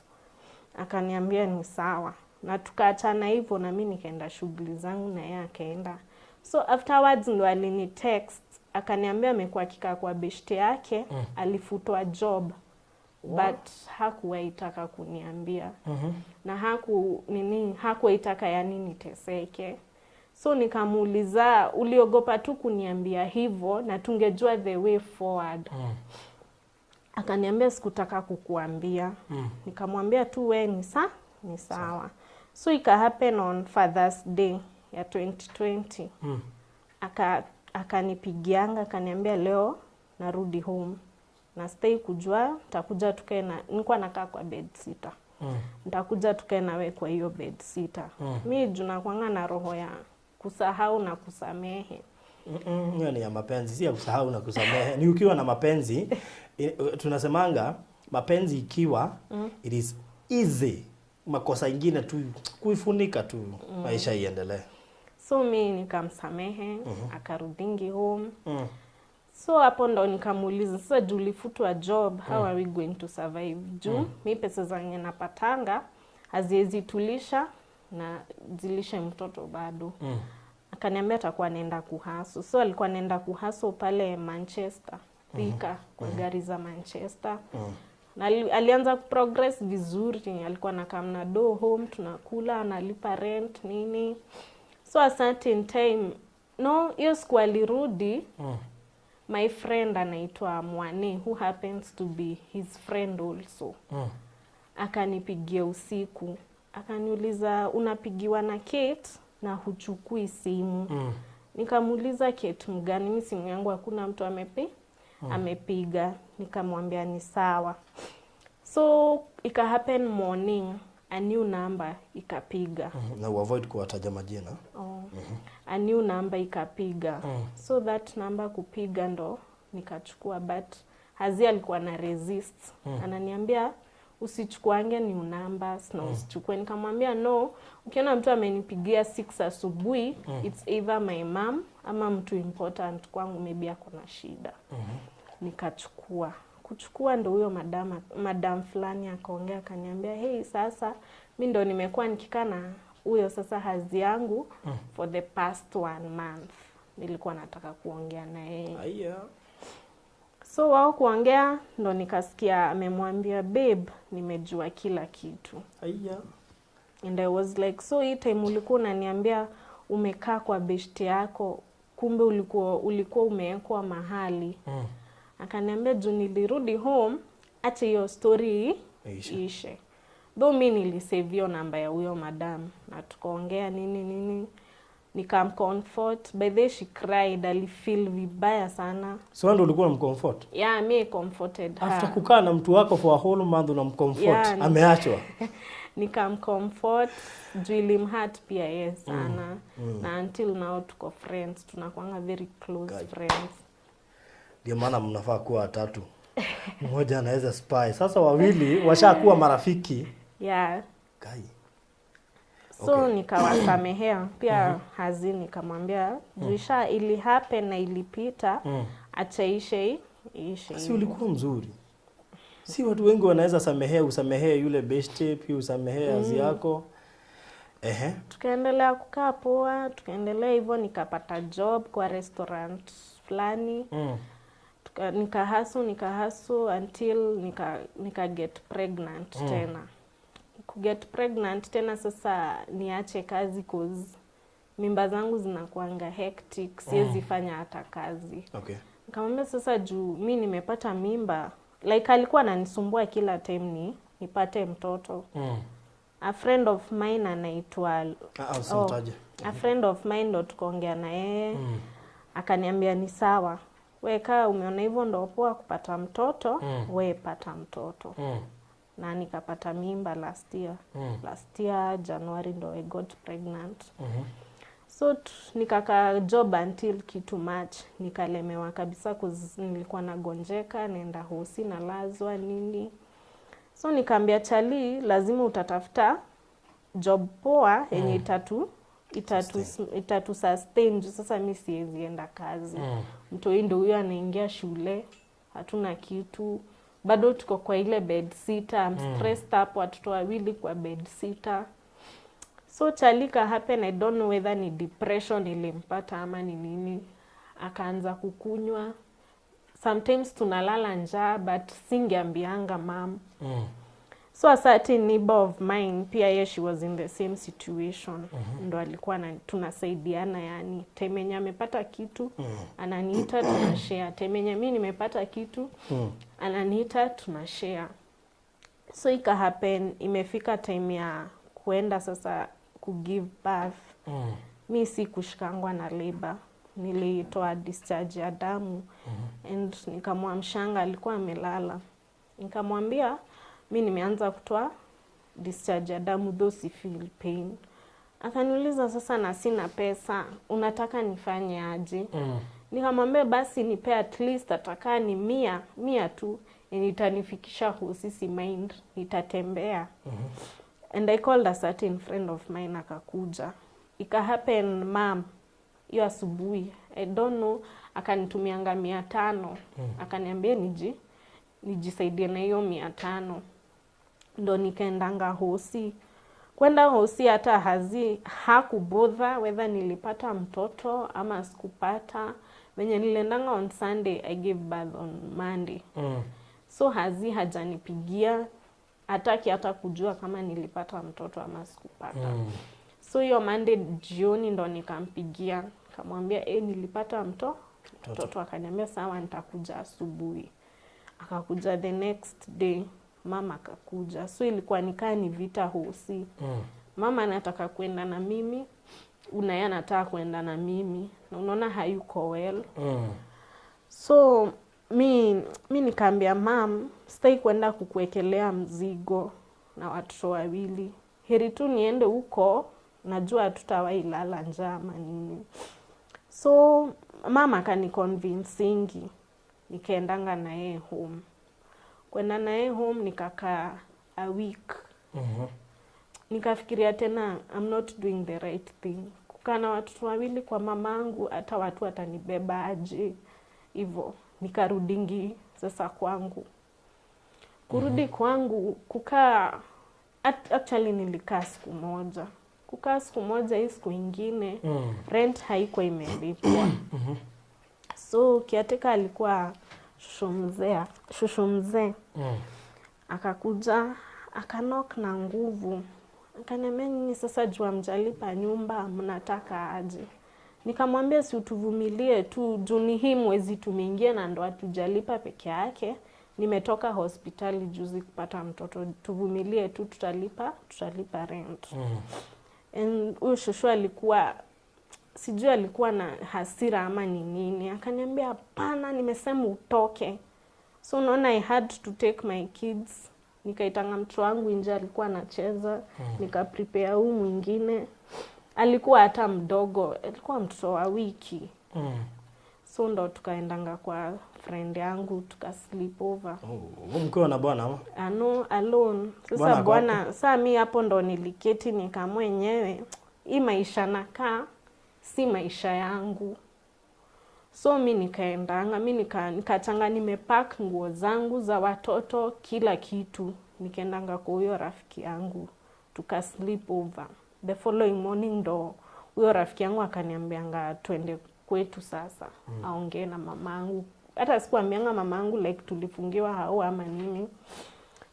Akaniambia ni sawa, na tukaachana hivyo, na mi nikaenda shughuli zangu na yeye akaenda. So afterwards ndo alini text akaniambia amekuwa akikaa kwa beshte yake, alifutwa job, but hakuwaitaka kuniambia na haku nini, hakuwaitaka yani niteseke. So nikamuuliza, "Uliogopa tu kuniambia hivyo na tungejua the way forward?" Akaniambia, "Sikutaka kukuambia." Nikamwambia tu, "We ni sawa." So ika happen on Father's Day ya 2020, akanipigianga akaniambia, "Leo narudi home na stay kujua nitakuja tukae na," nilikuwa nakaa kwa bed sitter, "nitakuja tukae nawe kwa hiyo bed sitter." Mi juu nakwanga na roho ya kusahau na kusamehe. Hiyo ni ya mapenzi, si ya kusahau na kusamehe. Ni ukiwa na mapenzi, tunasemanga mapenzi ikiwa, it is easy makosa ingine tu kuifunika tu, maisha iendelee. So mi nikamsamehe, akarudingi home. So hapo ndo nikamuuliza, "Sasa juu ulifutwa job, how are we going to survive? Juu mi pesa zenye napatanga haziwezi tulisha na zilishe mtoto bado." Akaniambia atakuwa anaenda kuhustle. So alikuwa anaenda kuhustle pale Manchester, Thika, kwa gari za Manchester. Na alianza kuprogress vizuri, alikuwa anakam na do home, tunakula, analipa rent, nini. So a certain time, no, hiyo siku alirudi, my friend anaitwa Mwane, who happens to be his friend also, akanipigia usiku akaniuliza, "Unapigiwa na Kate na huchukui simu?" Nikamuuliza, "Kate mgani? Mi simu yangu hakuna mtu amepiga." Nikamwambia ni sawa. So ika happen morning, a new number ikapiga. Na uavoid kuwataja majina. Oh. A new number ikapiga. So that number kupiga ndo nikachukua, but Hazi alikuwa na resist, ananiambia, "Usichukuange new numbers na usichukue." Nikamwambia, "No, ukiona mtu amenipigia 6 asubuhi, it's either my mom ama mtu important kwangu, maybe ako na shida." Nikachukua. Kuchukua ndo huyo madam fulani akaongea akaniambia, "Hey, sasa mi ndo nimekuwa nikikaa na huyo sasa hazi yangu for the past one month, nilikuwa nataka kuongea na yeye." Aya. So wao kuongea ndo nikasikia amemwambia, "Babe, nimejua kila kitu." Aya. And I was like, "So hii time ulikuwa unaniambia umekaa kwa beshte yako, kumbe ulikuwa umewekwa mahali?" Akaniambia, "Juu nilirudi home, acha hiyo story Iishe. ishe." Though mi nilisave hiyo namba ya huyo madam na tukaongea nini nini, nikamcomfort. By the way, she cried, alifeel vibaya sana. So wewe ndio ulikuwa unamcomfort? Yeah, me comforted her. After kukaa na mtu wako for a whole month unamcomfort? Yeah. Ameachwa. Nikamcomfort juu ilimhurt pia yeye sana. Na until now tuko friends, tunakuanga very close Guy. friends. Ndio maana mnafaa kuwa watatu, mmoja anaweza spy. Sasa wawili washakuwa marafiki. Yeah. Kai. So Okay. nikawasamehea pia. Hazi nikamwambia juu isha ili happen na ilipita, acha ishe ishe. Si ulikuwa mzuri? Si watu wengi wanaweza samehea, usamehee yule beshte pia usamehee hazi yako. Ehe. Tukaendelea kukaa poa, tukaendelea hivyo, nikapata job kwa restaurant fulani. Nikahustle nikahustle until nika get pregnant tena. Kuget pregnant tena, sasa niache kazi cause mimba zangu zinakuanga hectic, siwezi fanya hata kazi. Nikamwambia sasa juu mi nimepata mimba, like alikuwa ananisumbua kila time ni nipate mtoto. A friend of mine anaitwa Ah, ah, usimtaje. A friend of mine ndo tukaongea na yeye, akaniambia ni sawa, we kaa umeona hivyo ndo poa kupata mtoto, we pata mtoto. Na nikapata mimba last year. Last year January ndo I got pregnant. So nikakaa job until kitu March, nikalemewa kabisa 'cause nilikuwa nagonjeka, naenda hosi, nalazwa, nini. So nikaambia chali lazima utatafuta job poa yenye itatu sustain juu sasa mi siwezi enda kazi. Mtoi ndo huyo anaingia shule, hatuna kitu, bado tuko kwa ile bed sitter. I'm stressed up, watoto wawili kwa bed sitter. So chali ka happen, I don't know whether ni depression ilimpata ama ni nini, akaanza kukunywa. Sometimes tunalala njaa, but singeambianga mam. So a certain neighbor of mine pia ye she was in the same situation, ndo alikuwa na, tunasaidiana, yani time yenye amepata kitu ananiita, tunashare. Time yenye mi nimepata kitu ananiita, tunashare. So ika happen imefika time ya kuenda sasa kugive birth. Mi si kushikangwa na labor, nilitoa discharge ya damu and nikamwamshanga, alikuwa amelala. Nikamwambia mi nimeanza kutoa discharge ya damu though si feel pain. Akaniuliza sasa na sina pesa, unataka nifanye aje? Nikamwambia basi nipe at least atakaa ni 100 tu yenye itanifikisha hosi, si mind nitatembea. And I called a certain friend of mine, akakuja. Ika happen mam hiyo asubuhi, I don't know, akanitumianga 500, akaniambia nijisaidie na hiyo 500. Ndo nikaendanga hosi. Kwenda hosi, hata hazi hakubother whether nilipata mtoto ama sikupata. Venye niliendanga on Sunday, I gave birth on Monday. So hazi hajanipigia, hataki hata kujua kama nilipata mtoto ama sikupata. So hiyo Monday jioni ndo nikampigia, nikamwambia nilipata mtoto. Akaniambia sawa, nitakuja asubuhi. Akakuja the next day, mama akakuja. So ilikuwa nikaa ni vita hosi. Mama anataka kwenda na mimi, unaye anataka kwenda na mimi, na unaona hayuko well. So mi nikaambia mam, sitaki kwenda kukuwekelea mzigo na watoto wawili, heri tu niende huko, najua hatutawahi lala njaa ama nini. So mama akaniconvincingi, nikaendanga na yeye home. Kwenda na yeye home, nikakaa a week. Nikafikiria tena I'm not doing the right thing kukaa na watoto wawili kwa mamangu, hata watu watanibeba aje hivyo. Nikarudingi sasa kwangu. Kurudi kwangu kukaa, actually nilikaa siku moja. Kukaa siku moja, hii siku ingine rent haikuwa imelipwa. So caretaker alikuwa shosho mzee. Akakuja, akaknock na nguvu, akaniambia nyinyi sasa juu hamjalipa nyumba mnataka aje? Nikamwambia si utuvumilie tu juu ni hii mwezi tumeingia na ndo hatujalipa peke yake, nimetoka hospitali juzi kupata mtoto, tuvumilie tu, tutalipa rent. And huyu shosho alikuwa, sijui alikuwa na hasira ama ni nini, akaniambia hapana, nimesema utoke. So unaona I had to take my kids Nikaitanga mtoto wangu nje, alikuwa anacheza. Nikaprepare huu mwingine, alikuwa hata mdogo, alikuwa mtoto wa wiki. So ndo tukaendanga kwa friend yangu tuka sleep over. Oh, mkiwa na bwana ama? Ano, alone. Bwana Sasa ako bwana, saa mi hapo ndo niliketi nikaamua enyewe hii maisha nakaa si maisha yangu. So mi nikaendanga, mi nikachanga, nimepack nguo zangu za watoto, kila kitu, nikaendanga kwa huyo rafiki yangu tuka sleep over. The following morning ndo huyo rafiki yangu akaniambianga twende kwetu sasa, aongee na mamangu. Hata sikuambianga mamangu like tulifungiwa hao ama nini.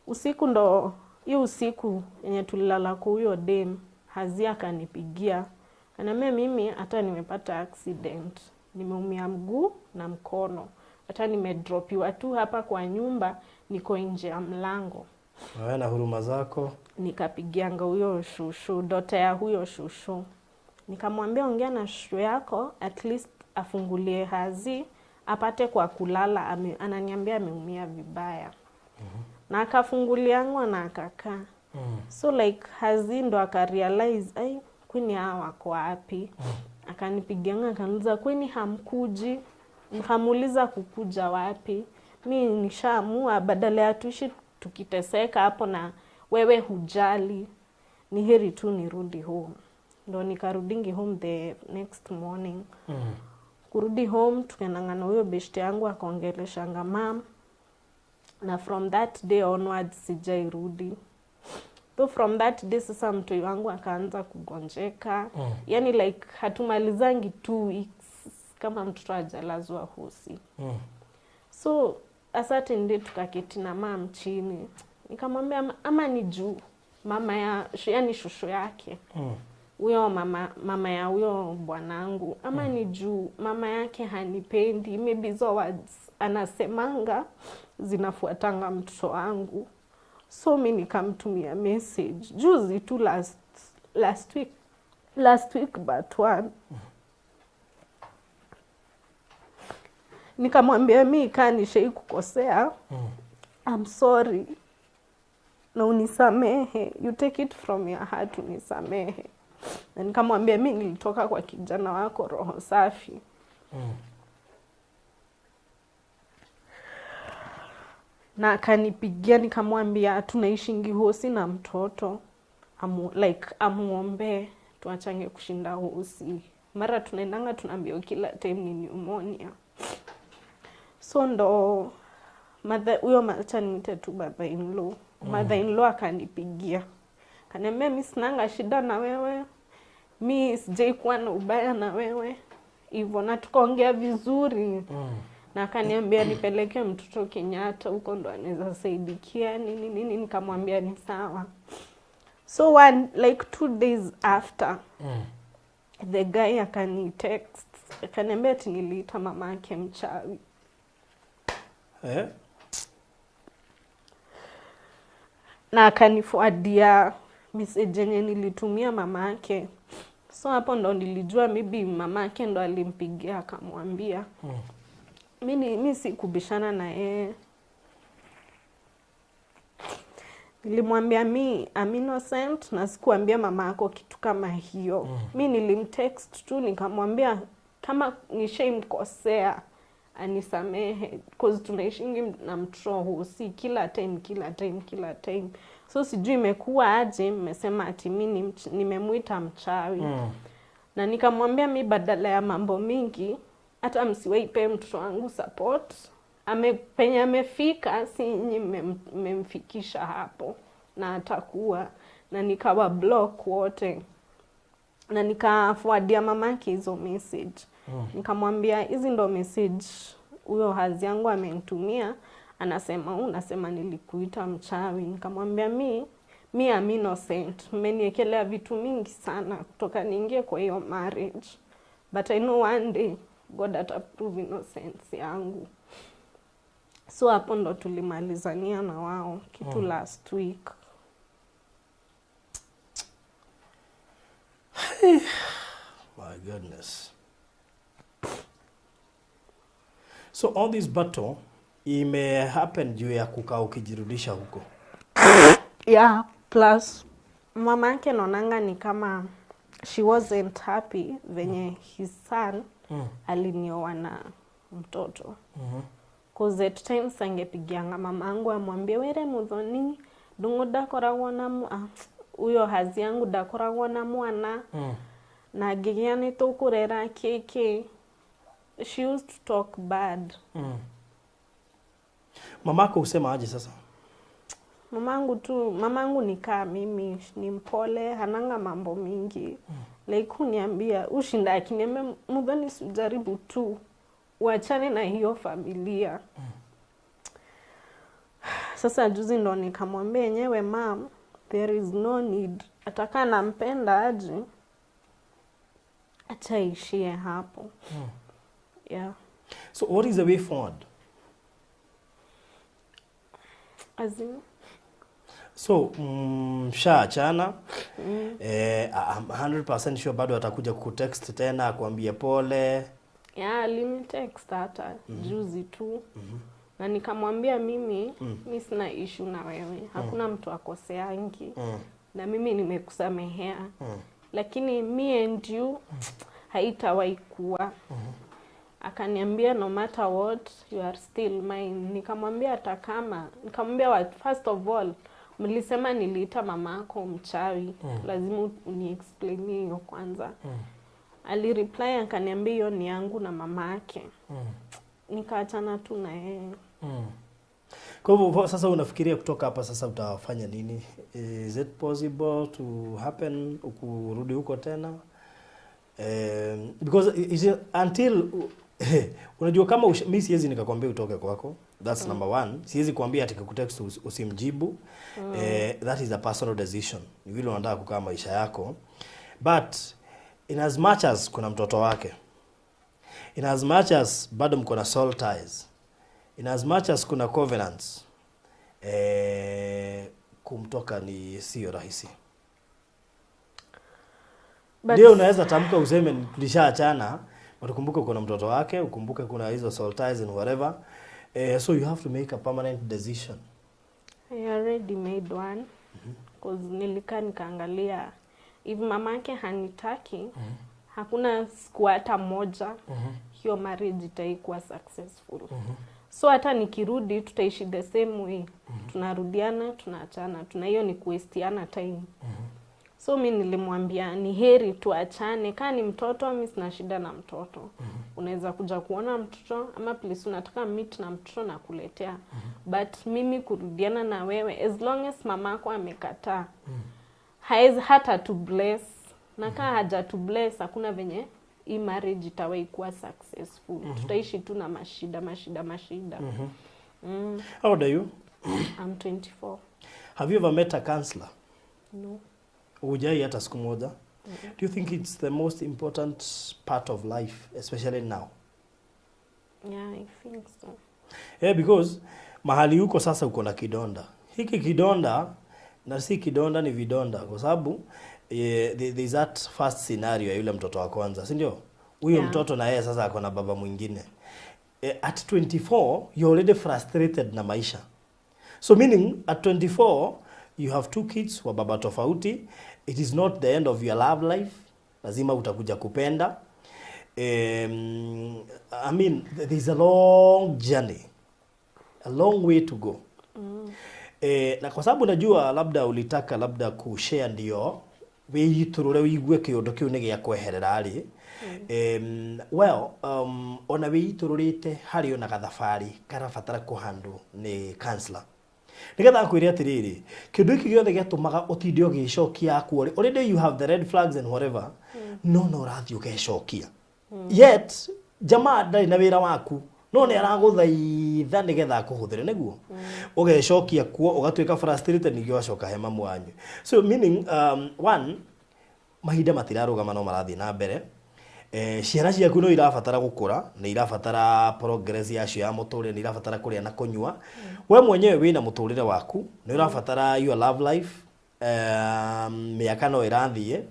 Usiku ndo hiyo usiku yenye tulilala kwa huyo dem, Hazia akanipigia, ananiambia mimi hata nimepata accident, nimeumia mguu na mkono, hata nimedropiwa tu hapa kwa nyumba, niko nje ya mlango. Na wewe na huruma zako. Nikapigianga huyo shushu, dota ya huyo shushu, nikamwambia ongea na shushu yako at least afungulie Hazi apate kwa kulala, ananiambia ameumia vibaya. Na akafunguliangwa na akakaa. So like Hazi ndo akarealize, ai, kwani hawa wako wapi? Akanipigianga akaniuliza, kwani hamkuji? Nikamuuliza kukuja wapi? Mi nishaamua badala ya tuishi tukiteseka hapo na wewe hujali, ni heri tu nirudi home. Ndo nikarudingi home the next morning. Kurudi home tukaendanga na huyo beshte yangu akaongeleshanga mam, na from that day onwards sijairudi. So from that day sasa mtoi wangu akaanza kugonjeka. Yani like hatumalizangi 2 weeks kama mtoto hajalazwa hosi. So a certain day tukaketi na mam chini, nikamwambia ama ni juu mama ya, yani shushu yake huyo mama ya huyo bwanangu, ama ni juu mama yake hanipendi, maybe hizo words anasemanga zinafuatanga mtoto wangu. So mi nikamtumia message juzi tu last week but one. Nikamwambia mi kaa nishai kukosea, I'm sorry na unisamehe, you take it from your heart, unisamehe. Na nikamwambia mi nilitoka kwa kijana wako roho safi. Na akanipigia nikamwambia tunaishingi hosi na mtoto, amuombe tuachange kushinda hosi. Mara tunaendanga tunaambiwa kila time ni pneumonia. So ndo mother, huyo acha niite tu mother in law. Mother in law akanipigia. Akaniambia mi sinanga shida na wewe, mi sijai kuwa na ubaya na wewe hivyo, na tukaongea vizuri. Na akaniambia nipeleke mtoto Kenyatta, huko ndo anaweza saidikia nini nini. Nikamwambia ni sawa. So one like 2 days after, the guy akani text akaniambia ati niliita mamake mchawi. Na akanifuadia message yenye nilitumia mamake. So hapo ndo nilijua maybe mamake ndo alimpigia akamwambia. Mi sikubishana na yeye. Nilimwambia mi I'm innocent na sikuambia mama yako kitu kama hiyo. Mi nilimtext tu nikamwambia kama nishaimkosea anisamehe, cause tunaishingi na mtoto hosi kila time, kila time, kila time. So sijui imekuwa aje mmesema ati mi nimemuita mchawi. Na nikamwambia mi badala ya mambo mingi hata msiwahi pe mtoto wangu support. Penye amefika si nyinyi mmemfikisha hapo na atakuwa. Na nikawa block wote. Na nikaforwardia mamake hizo message. Nikamwambia hizi ndo message huyo hazi yangu amenitumia, anasema unasema nilikuita mchawi. Nikamwambia mi am innocent, mmeniekelea vitu mingi sana kutoka niingie kwa hiyo marriage, but I know one day God ata prove innocence yangu. So hapo ndo tulimalizania na wao kitu last week. My goodness. So all this battle ime happen juu ya kukaa ukijirudisha huko. Yeah, plus mama yake naonanga ni kama she wasn't happy venye his son alinioa na mtoto. 'Cause at times angepigianga mama angu amwambie, "Were Muthoni, ndungu ndakoragwo na huyo hazi yangu ndakoragwo na mwana na ngĩgĩa nĩ tũkũrera kĩkĩ." She used to talk bad. Mamako husema aje sasa? Mamangu tu, mamangu ni kaa mimi, ni mpole, hananga mambo mingi. Like huniambia, ushinda akiniambia, "Muthoni, sijaribu tu uachane na hiyo familia." Sasa juzi ndo nikamwambia, "Yenyewe mam, there is no need. Atakaa nampenda aje, acha ishie hapo." Yeah. So what is the way forward? As in? So mshaachana. I'm 100% sure bado atakuja kutext tena akuambie pole. Yeah, alinitext hata juzi tu na nikamwambia, "Mimi mi sina issue na wewe, hakuna mtu akoseangi na mimi nimekusamehea, lakini me and you haitawahi kuwa." Akaniambia, "No matter what, you are still mine." Nikamwambia hata kama, nikamwambia, "First of all, mlisema niliita mama yako mchawi, lazima uniexplainie hiyo kwanza." Alireply akaniambia hiyo ni yangu na mama yake. Nikaachana tu na yeye. Kwa hivyo sasa unafikiria kutoka hapa sasa utafanya nini? Is it possible to happen ukurudi huko tena? Because is it, until unajua kama mi siwezi nikakwambia utoke kwako. That's number one. Siwezi kuambia ati kutext usimjibu. That is a personal decision. Ni vile unataka kukaa maisha yako. But in as much as kuna mtoto wake, in as much as bado mko na soul ties, in as much as kuna covenants, kumtoka ni sio rahisi. But Ndio unaweza tamka useme tulishaachana, but ukumbuke kuna mtoto wake, ukumbuke kuna hizo soul ties and whatever. So you have to make a permanent decision. I already made one, 'cause nilikaa nikaangalia if mamake hanitaki, hakuna siku hata moja hiyo marriage itaikuwa successful. So hata nikirudi tutaishi the same way, tunarudiana, tunaachana, tuna hiyo ni kuwastiana time. So mi nilimwambia ni heri tuachane. Kaa ni mtoto, mi sina shida na mtoto, unaweza kuja kuona mtoto ama place unataka meet na mtoto na kuletea, but mimi kurudiana na wewe, as long as mamako amekataa, haezi hata to bless, na kaa haja to bless, hakuna venye hii marriage itawahi kuwa successful. Tutaishi tu na mashida, mashida, mashida. How old are you? I'm 24. Have you ever met a counselor? No. Hujai hata siku moja? Do you think it's the most important part of life, especially now? Yeah, I think so. Yeah, because mahali huko sasa uko na kidonda. Hiki kidonda na si kidonda, ni vidonda, kwa sababu there's that first scenario ya yule mtoto wa kwanza, si ndio? Huyo mtoto na yeye sasa ako na baba mwingine. At 24 you're already frustrated na maisha. So meaning at 24 you have two kids wa baba tofauti. It is not the end of your love life. Lazima utakuja kupenda. I mean, there's a long journey, a long way to go. Na kwa sababu najua labda ulitaka labda kushare ndio wĩitũrũre ũigue kĩũndũ kĩu nĩ gĩa kweherera rĩ, well, ona wĩitũrũrĩte harĩ ona gathabarĩ karabatara kũhandwo nĩ counselor nigetha akwĩre atĩrĩrĩ, kĩndũ gĩkĩ gĩothe gĩatũmaga ũtinde ũgĩcokia kuo rĩ, already you have the red flags and whatever, no ũrathiĩ ũgecokia, yet jamaa ndarĩ na wĩra waku, no nĩ aragũthaitha nĩgetha akũhũthĩre nĩguo ũgecokia kuo, ũgatuĩka frustrated, ningĩ ũgacoka he mamu wanyu. So meaning, one, mahinda matirarũgama, no marathiĩ na mbere. Ciana ciaku no irabatara gũkũra, nĩ irabatara progress yacio ya mũtũrĩre, nĩ irabatara kũrĩa na kũnyua. We mwenyewe wĩna mũtũrĩre waku, nĩ ũrabatara your love life. Mĩaka no ĩrathiĩ.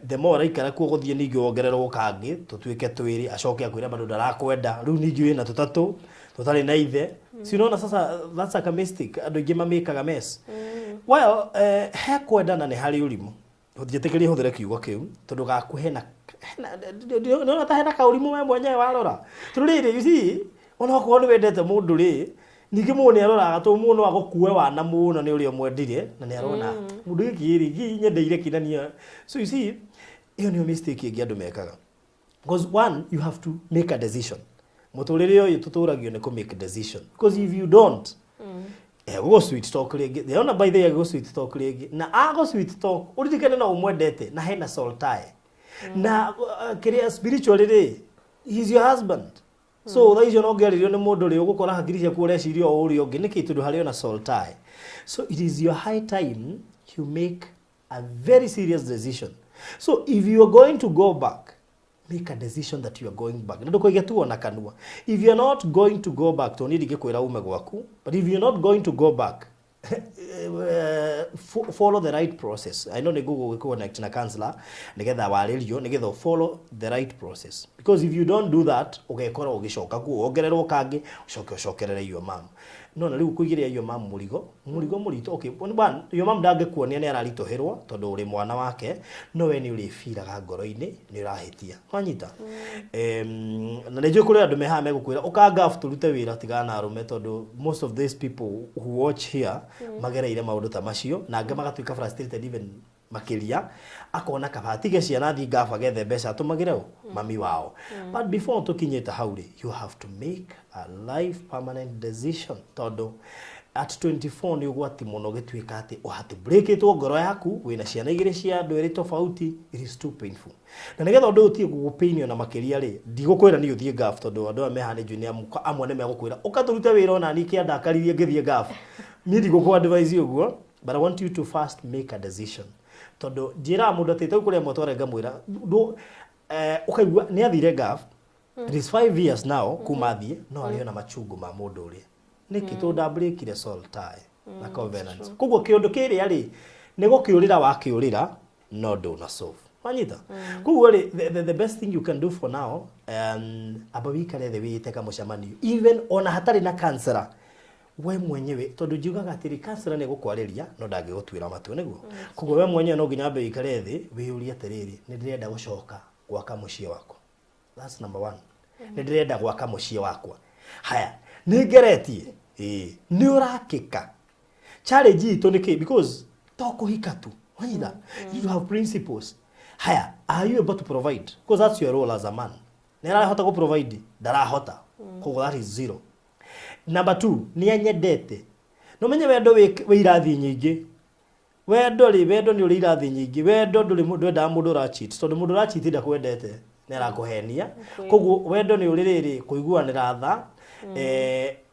The more ũraikara kuo gũthiĩ, ningĩ wongererwo kangĩ tũtuĩke twĩrĩ, acoke akwĩre bado ndarakwenda, rĩu ningĩ wĩna tũtatũ tũtarĩ na ithe. Si unaona sasa that's like a mistake andũ aingĩ mamĩkaga mess. Well, he kwendana nĩ harĩ ũrimũ, njĩtĩkĩrie hũthĩre kiugo kĩu tondũ gaku hena nĩona ta hena kaũrimũ we mwenyewe warora, tondũ rĩrĩ, you see, ona okorwo nĩ wendete mũndũ rĩ, ningĩ mũndũ nĩ aroraga tondũ mũndũ no agũkue wana mũno nĩ ũrĩa ũmwendire na nĩ arona mũndũ gĩkĩ rĩ nyendeire kĩnania. So you see, ĩyo nĩyo mistake ĩngĩ andũ mekaga, because one, you have to make a decision. Mũtũrĩre ũyũ tũtũragio nĩ kũ make decision, because if you don't, gũgũ sweet talk rĩngĩ. Ndĩrona by the way gũ sweet talk rĩngĩ na agũ sweet talk, ũririkane no ũmwendete na hena soul tie na kĩrĩa spiritually rĩ, he's your husband. So thaa icio no ngĩarĩrio nĩ mũndũ rĩ, ũgũkora hakiri ciaku ũreciria o ũrĩa ũngĩ nĩkĩ, tondũ harĩ ona soul tie. So it is your high time you make a very serious decision. So if you are going to go back, make a decision that you are going back, na ndũkoige tu ona kanua. If you are not going to go back, to niĩ ndingĩkwĩra ume gwaku, but if you are not going to go back, follow the right process. I know nĩ ngũgũ connect na counselor nĩgetha warĩrio, nĩgetha follow the right process, because if you don't do that, ũgekora ũgĩcoka kuo, wongererwo kangĩ, ũcoke ũcokerere your mom. No na rĩu kũigĩrĩra your mom mũrigo, mũrigo mũritũ. Okay, one, your mom ndangĩkuonia nĩ araritũhĩrwo tondũ ũrĩ mwana wake, no we nĩ ũrĩbiraga ngoro-inĩ nĩ ũrahĩtia, wanyita? Na nĩ njũĩ kũrĩ andũ me haha megũkwĩra ũka tũrute wĩra tigana na arũme, tondũ most of these people who watch here magereire maũndũ ta macio, na angĩ magatuĩka frustrated even makĩria, akona kaba atige ciana athiĩ ngabu agethe mbeca atũmagĩre ũ mami wao. But before tũkinyĩte hau rĩ, you have to make a life permanent decision, tondũ at 24 nĩ ũgwati mũno gĩtuĩka atĩ ũhatibreakĩtwo ngoro yaku, wĩna ciana igĩrĩ cia andũ erĩ tofauti. It is too painful. Na nĩgetha ũndũ ũyũ ũtige gũgũpĩinio na makĩria rĩ, ndigũkwĩra niĩ ũthiĩ ngabu, tondũ andũ aya me haha nĩ njũĩ nĩ amwe nĩ megũkwĩra ũka tũrute wĩra ona niĩ kĩandakaririe ngĩthiĩ ngabu. Niĩ ndigũkũ advise ũguo, but I want you to first make a decision, tondũ njĩraga mũndũ atĩ tau kũrĩa mwatware ngamwĩra ũkaigua nĩ athire ngabu. It is 5 years now kuma athiĩ, no arĩ ona machungu ma mũndũ ũrĩa. Nĩkĩ? Tondũ ndambreakire soul tie na covenant. Koguo kĩũndũ kĩrĩa rĩ, nĩ gũkĩũrĩra wakĩũrĩra, no ndũna solve, wanyita? Koguo rĩ, the best thing you can do for now, amba wikare thĩ wĩĩte kamũcemanio, even ona hatarĩ na counselor, we mwenyewe, tondũ njiugaga atĩrĩ, counselor nĩ gũkwarĩria no ndangĩgũtuĩra matua, nĩguo? Koguo we mwenyewe no nginya wambe wĩikare thĩ wĩyũrie atĩrĩrĩ, nĩ ndĩrenda gũcoka gwaka mũciĩ wakwa? That's number one. Nĩ ndĩrenda gwaka mũciĩ wakwa? Haya, nĩ ngeretie? Ĩĩ. Nĩ ũrakĩka? Challenge itũ nĩ kĩ? Because to kũhika tu, wanyita? You have principles. Haya, are you able to provide? Because that's your role as a man. Nĩ arahota gũ provide? Ndarahota. Koguo that is zero. Number two, nĩ anyendete? No menye wendo wĩ irathi nyingĩ. Wendo rĩ, wendo nĩ ũrĩ irathi nyingĩ. Wendo ndũrĩ ndwendaga mũndũ ũracheat, tondũ mũndũ ũracheat ndakwendete, nĩ arakũhenia. Koguo wendo nĩ ũrĩ rĩrĩ kũiguanĩra tha.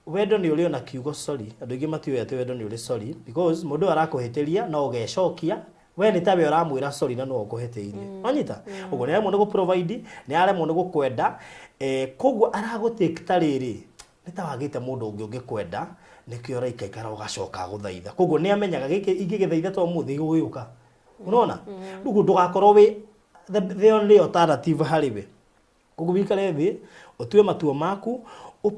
Wendo nĩ ũrĩ ona kiugo sorry. Andũ aingĩ matiũĩ atĩ wendo nĩ ũrĩ sorry, because mũndũ ũyũ arakũhĩtĩria no ũgecokia we nĩ tawe ũramwĩra sorry na no ũkũhĩtĩirie, wanyita? Ũguo nĩ aremwo nĩ gũ-provide, nĩ aremwo nĩ gũkwenda, koguo aragũtake ta rĩrĩ nĩ ta wagĩte mũndũ ũngĩ ũngĩkwenda, nĩkĩo ũraikaikara ũgacoka gũthaitha. Koguo nĩ amenyaga gĩkĩ ingĩgĩthaitha to mũthĩ gĩgũgĩũka, unaona? Rĩu ndũgakorwo wĩ the only alternative harĩ we. Koguo wikare thĩ ũtue matua maku,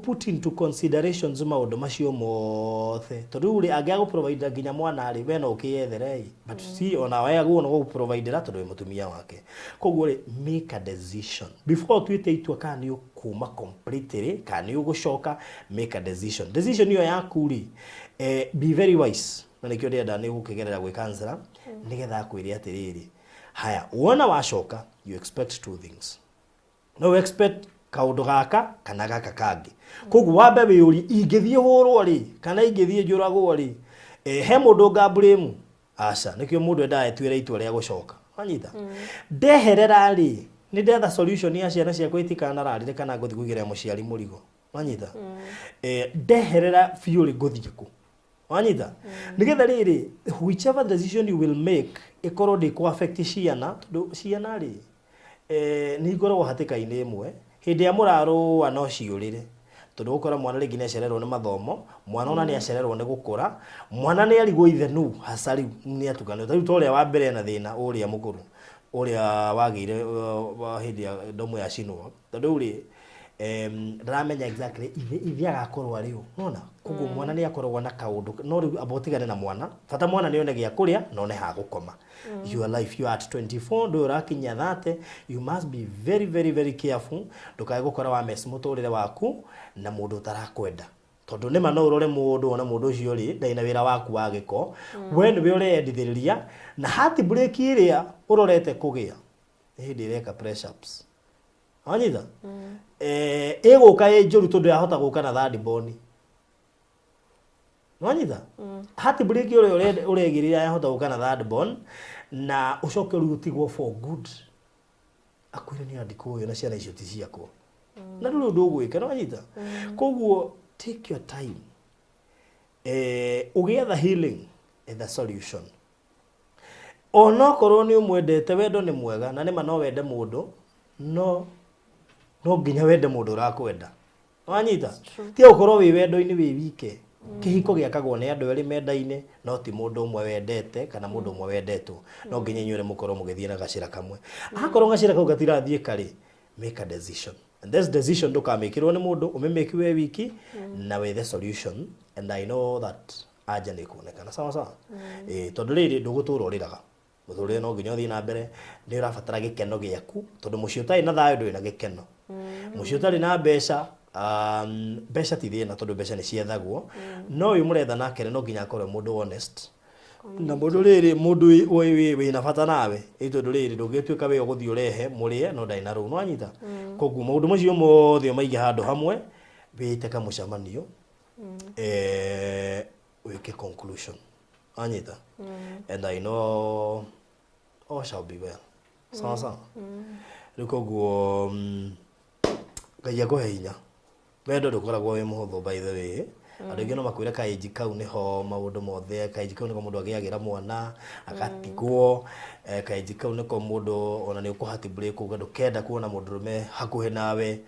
put into considerations maũndũ macio mothe, tondũ rĩu rĩ, angĩaga gũ-provide nginya mwana rĩ, we no ũkĩyethere ĩ, but si ona we agwo no gũkũ-providera tondũ wĩ mũtumia wake. Koguo rĩ, make a decision before ũtuĩte itua kana nĩ ũkuma completely kana nĩ ũgũcoka. Make a decision. Decision ĩyo yaku rĩ, be very wise, na nĩkĩo ndĩrenda nĩ gũkĩgerera gwĩ counselor nĩgetha akwĩre atĩrĩrĩ, haya, wona wacoka, you expect two things. No expect kaũndũ gaka kana gaka kangĩ. Koguo wambe wĩyũrie, ingĩthiĩ hũrwo rĩ, kana ingĩthiĩ njũragwo rĩ, he mũndũ ngamblame? Aca. Nĩkĩo mũndũ endaga etuĩre itua rĩa gũcoka, wanyita? Ndeherera rĩ, nĩ ndetha solution ya ciana ciakwa itikanararĩre kana ngũthiĩ kũigĩrĩra mũciari mũrigo, wanyita? Ndeherera biũ rĩ, ngũthiĩ kũ, wanyita? Nĩgetha rĩrĩ, whichever decision you will make ĩkorwo ndĩkũ affect ciana, tondũ ciana rĩ, nĩ ikoragwo hatĩka-inĩ ĩmwe hĩndĩ ĩrĩa mũrarũa no ciũrĩre, tondũ ũgũkora mwana rĩngĩ nĩ acererwo nĩ mathomo, mwana ona nĩ acererwo nĩ gũkũra, mwana nĩ arigwo ithe nũ hasa rĩu nĩ atukanio. Ta rĩu ta ũrĩa wa mbere ena thĩna, ũrĩa mũkũrũ ũrĩa wagĩire wa hĩndĩ ya ndomo yacinwo, tondũ rĩu rĩ, Ndaramenya exactly ithe agakorwo arĩ ũ, nona koguo mwana nĩ akoragwo na kaũndũ, no rĩu amba ũtigane na mwana. Bata mwana nĩ one gĩa kũrĩa na one ha gũkoma. Your life, you are at 24, ndũĩ ũrakinyia 30. You must be very, very, very careful ndũkae gũkora wa mess mũtũrĩre waku na mũndũ ũtarakwenda, tondũ nĩma no ũrore mũndũ wone mũndũ ũcio rĩ ndarĩ na wĩra waku wa gĩko. We nĩwe ũreyendithĩrĩria na heartbreak ĩrĩa ũrorete kũgĩa nĩ hĩndĩ ĩreka press ups, wanyita? Ĩgũka ĩ njũru tondũ yahota gũka na third born, wanyita? Heartbreak ũrĩa ũregĩrĩra yahota gũka na third born na ũcoke rĩu ũtigwo for good, akwĩre nĩ andĩkwo ũyũ na ciana icio ti ciakwa na ndũrĩ ũndũ ũgwĩka, nĩwanyita? Koguo take your time, ũgĩetha healing, etha solution. Onokorwo nĩ ũmwendete, wendo nĩ mwega na nĩma no wende mũndũ, no nginya wende mũndũ ũrakwenda, wanyita? Tiga gũkorwo wĩ wendo-inĩ wĩ wike. Kĩhiko gĩakagwo nĩ andũ erĩ mendaine, no ti mũndũ ũmwe wendete kana mũndũ ũmwe wendetwo. No nginya inyuĩ mũkorwo mũgĩthiĩ na gacĩra kamwe. Akorwo gacĩra kau gatirathiĩ karĩ, make a decision, and this decision ndũkamĩkĩrwo nĩ mũndũ, ũmĩmĩki we wiki na wethe solution, and I know that anja nĩ ĩkuonekana. Sawa sawa. Tondũ rĩrĩ ndũgũtũra ũrĩraga mũtũrĩre, no nginya ũthiĩ na mbere. Nĩ ũrabatara gĩkeno gĩaku, tondũ mũciĩ ũtarĩ na thayũ ndũrĩ na gĩkeno. Mũciĩ ũtarĩ na mbeca, mbeca ti thĩna tondũ mbeca nĩ ciethagwo, no ũyũ mũretha nake no nginya akorwo mũndũ honest na mũndũ rĩrĩ mũndũ wĩna bata nawe, ĩ tondũ rĩrĩ ndũngĩtuĩka wĩ ũgũthiĩ ũrehe mũrĩe no ndarĩ na rũu, nĩwanyita? Koguo maũndũ macio mothe ũmaige handũ hamwe, wĩte kamũcemanio, wĩke conclusion, wanyita? And I know all shall be well. Sawa sawa. Rĩu koguo Ngai akũhe hinya. Wendo ndũkoragwo wĩ mũhũthũ, by the way. Andũ aingĩ no makwĩre kaĩnji kau nĩho maũndũ mothe, kaĩnji kau nĩko mũndũ agĩagĩra mwana agatigwo, kaĩnji kau nĩko mũndũ ona nĩ ũkũ heartbreak uga ndũkenda kuona mũndũrũme hakuhĩ nawe.